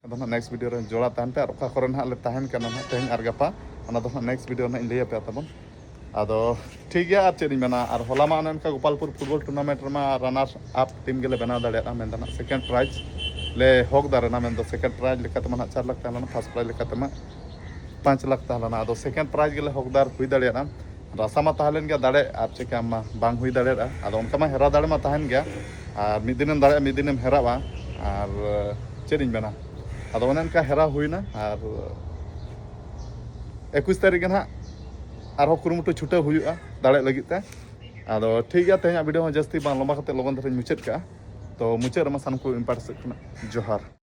ᱟᱫᱚ ᱱᱟᱦᱟᱜ ᱱᱮᱠᱥᱴ ᱵᱷᱤᱰᱤᱭᱳ ᱨᱮ ᱡᱚᱲᱟᱣ ᱛᱟᱦᱮᱱ ᱯᱮ᱾ ᱟᱨ ᱚᱠᱟ ᱠᱚᱨᱮ ᱱᱟᱦᱟᱜ ᱞᱮ ᱛᱟᱦᱮᱱ ᱠᱟᱱᱟ ᱱᱟᱦᱟᱜ ᱛᱮᱦᱮᱧ ᱟᱨ ᱜᱟᱯᱟ, ᱚᱱᱟ ᱫᱚ ᱱᱟᱦᱟᱜ ᱱᱮᱠᱥᱴ ᱵᱷᱤᱰᱤᱭᱳ ᱱᱟᱦᱟᱜ ᱤᱧ ᱞᱟᱹᱭ ᱟᱯᱮᱭᱟ ᱛᱟᱵᱚᱱ᱾ ᱟᱫᱚ ᱴᱷᱤᱠ ᱜᱮᱭᱟ, ᱟᱨ ᱪᱮᱫ ᱤᱧ ᱢᱮᱱᱟ, ᱟᱨ ᱦᱚᱞᱟ ᱢᱟ ᱚᱱᱮ ᱚᱱᱠᱟ ᱜᱳᱯᱟᱞᱯᱩᱨ ᱯᱷᱩᱴᱵᱚᱞ ᱴᱩᱨᱱᱟᱢᱮᱱᱴ ᱨᱮᱢᱟ ᱨᱟᱱᱟᱨᱥ ᱟᱯ ᱴᱤᱢ ᱜᱮᱞᱮ ᱵᱮᱱᱟᱣ ᱫᱟᱲᱮᱭᱟᱜᱼᱟ, ᱢᱮᱱᱫᱚ ᱱᱟᱦᱟᱜ ᱥᱮᱠᱮᱱᱰ ᱯᱨᱟᱭᱤᱡᱽ ᱞᱮ ᱦᱚᱠᱫᱟᱨ ᱮᱱᱟ᱾ ᱢᱮᱱᱫᱚ ᱥᱮᱠᱮᱱᱰ ᱯᱨᱟᱭᱤᱡᱽ ᱞᱮᱠᱟᱛᱮ ᱢᱟ ᱱᱟᱦᱟᱜ ᱪᱟᱨ ᱞᱟᱠᱷ ᱛᱟᱦᱮᱸ ᱞᱮᱱᱟ, ᱯᱷᱟᱥᱴ ᱯᱨᱟᱭᱤᱡᱽ ᱞᱮᱠᱟᱛᱮ ᱢᱟ ᱯᱟᱸᱪ ᱞᱟᱠᱷ ᱛᱟᱦᱮᱸ ᱞᱮᱱᱟ᱾ ᱟᱫᱚ ᱥᱮᱠᱮᱱᱰ ᱯᱨᱟᱭᱤᱡᱽ ᱜᱮᱞᱮ ᱦᱚᱠᱫᱟᱨ ᱦᱩᱭ ᱫᱟᱲᱮᱭᱟᱜᱼᱟ᱾ ᱟᱨ ᱟᱥᱟ ᱢᱟ ᱛᱟᱦᱮᱸ ᱞᱮᱱ ᱜᱮᱭᱟ ᱫᱟᱲᱮ, ᱟᱨ ᱪᱤᱠᱟᱹᱭᱟᱢ, ᱢᱟ ᱵᱟᱝ ᱦᱩᱭ ᱫᱟᱲᱮᱭᱟᱜᱼᱟ᱾ ᱟᱫᱚ ᱚᱱᱠᱟ ᱢᱟ ᱦᱮᱨᱟ ᱫᱟᱲᱮ ᱢᱟ ᱛᱟᱦᱮᱱ ᱜᱮᱭᱟ, ᱟᱨ ᱢᱤᱫ ᱫᱤᱱᱮᱢ ᱫᱟᱲᱮᱭᱟᱜᱼᱟ, ᱢᱤᱫ ᱫᱤᱱᱮᱢ ᱦᱮᱨᱟᱜᱼᱟ᱾ ᱟᱨ ᱪᱮᱫ ᱤᱧ ᱢᱮᱱᱟ, ᱟᱫᱚ ᱚᱱᱮ ᱚᱱᱠᱟ ᱦᱮᱨᱟ ᱦᱩᱭᱱᱟ᱾ ᱟᱨ ᱮᱠᱩᱥ ᱛᱟᱹᱨᱤᱠᱷ ᱜᱮ ᱱᱟᱦᱟᱜ ᱟᱨᱦᱚᱸ ᱠᱩᱨᱩᱢᱩᱴᱩ ᱪᱷᱩᱴᱟᱹᱣ ᱦᱩᱭᱩᱜᱼᱟ ᱫᱟᱲᱮᱜ ᱞᱟᱹᱜᱤᱫ ᱛᱮ᱾ ᱟᱫᱚ ᱴᱷᱤᱠ ᱜᱮᱭᱟ, ᱛᱮᱦᱮᱧᱟᱜ ᱵᱷᱤᱰᱤᱭᱳ ᱦᱚᱸ ᱡᱟᱹᱥᱛᱤ ᱵᱟᱝ ᱞᱚᱢᱵᱟ ᱠᱟᱛᱮ ᱞᱚᱜᱚᱱ ᱫᱷᱟᱨᱟᱧ ᱢᱩᱪᱟᱹᱫ ᱠᱟᱜᱼᱟ᱾ ᱛᱚ ᱢᱩᱪᱟᱹᱫ ᱨᱮᱢᱟ ᱥᱟᱱᱟᱢ ᱠᱚ ᱤᱧ ᱯᱟᱦᱴᱟ ᱥᱮᱫ ᱠᱷᱚᱱᱟᱜ ᱡᱚᱦᱟᱨ᱾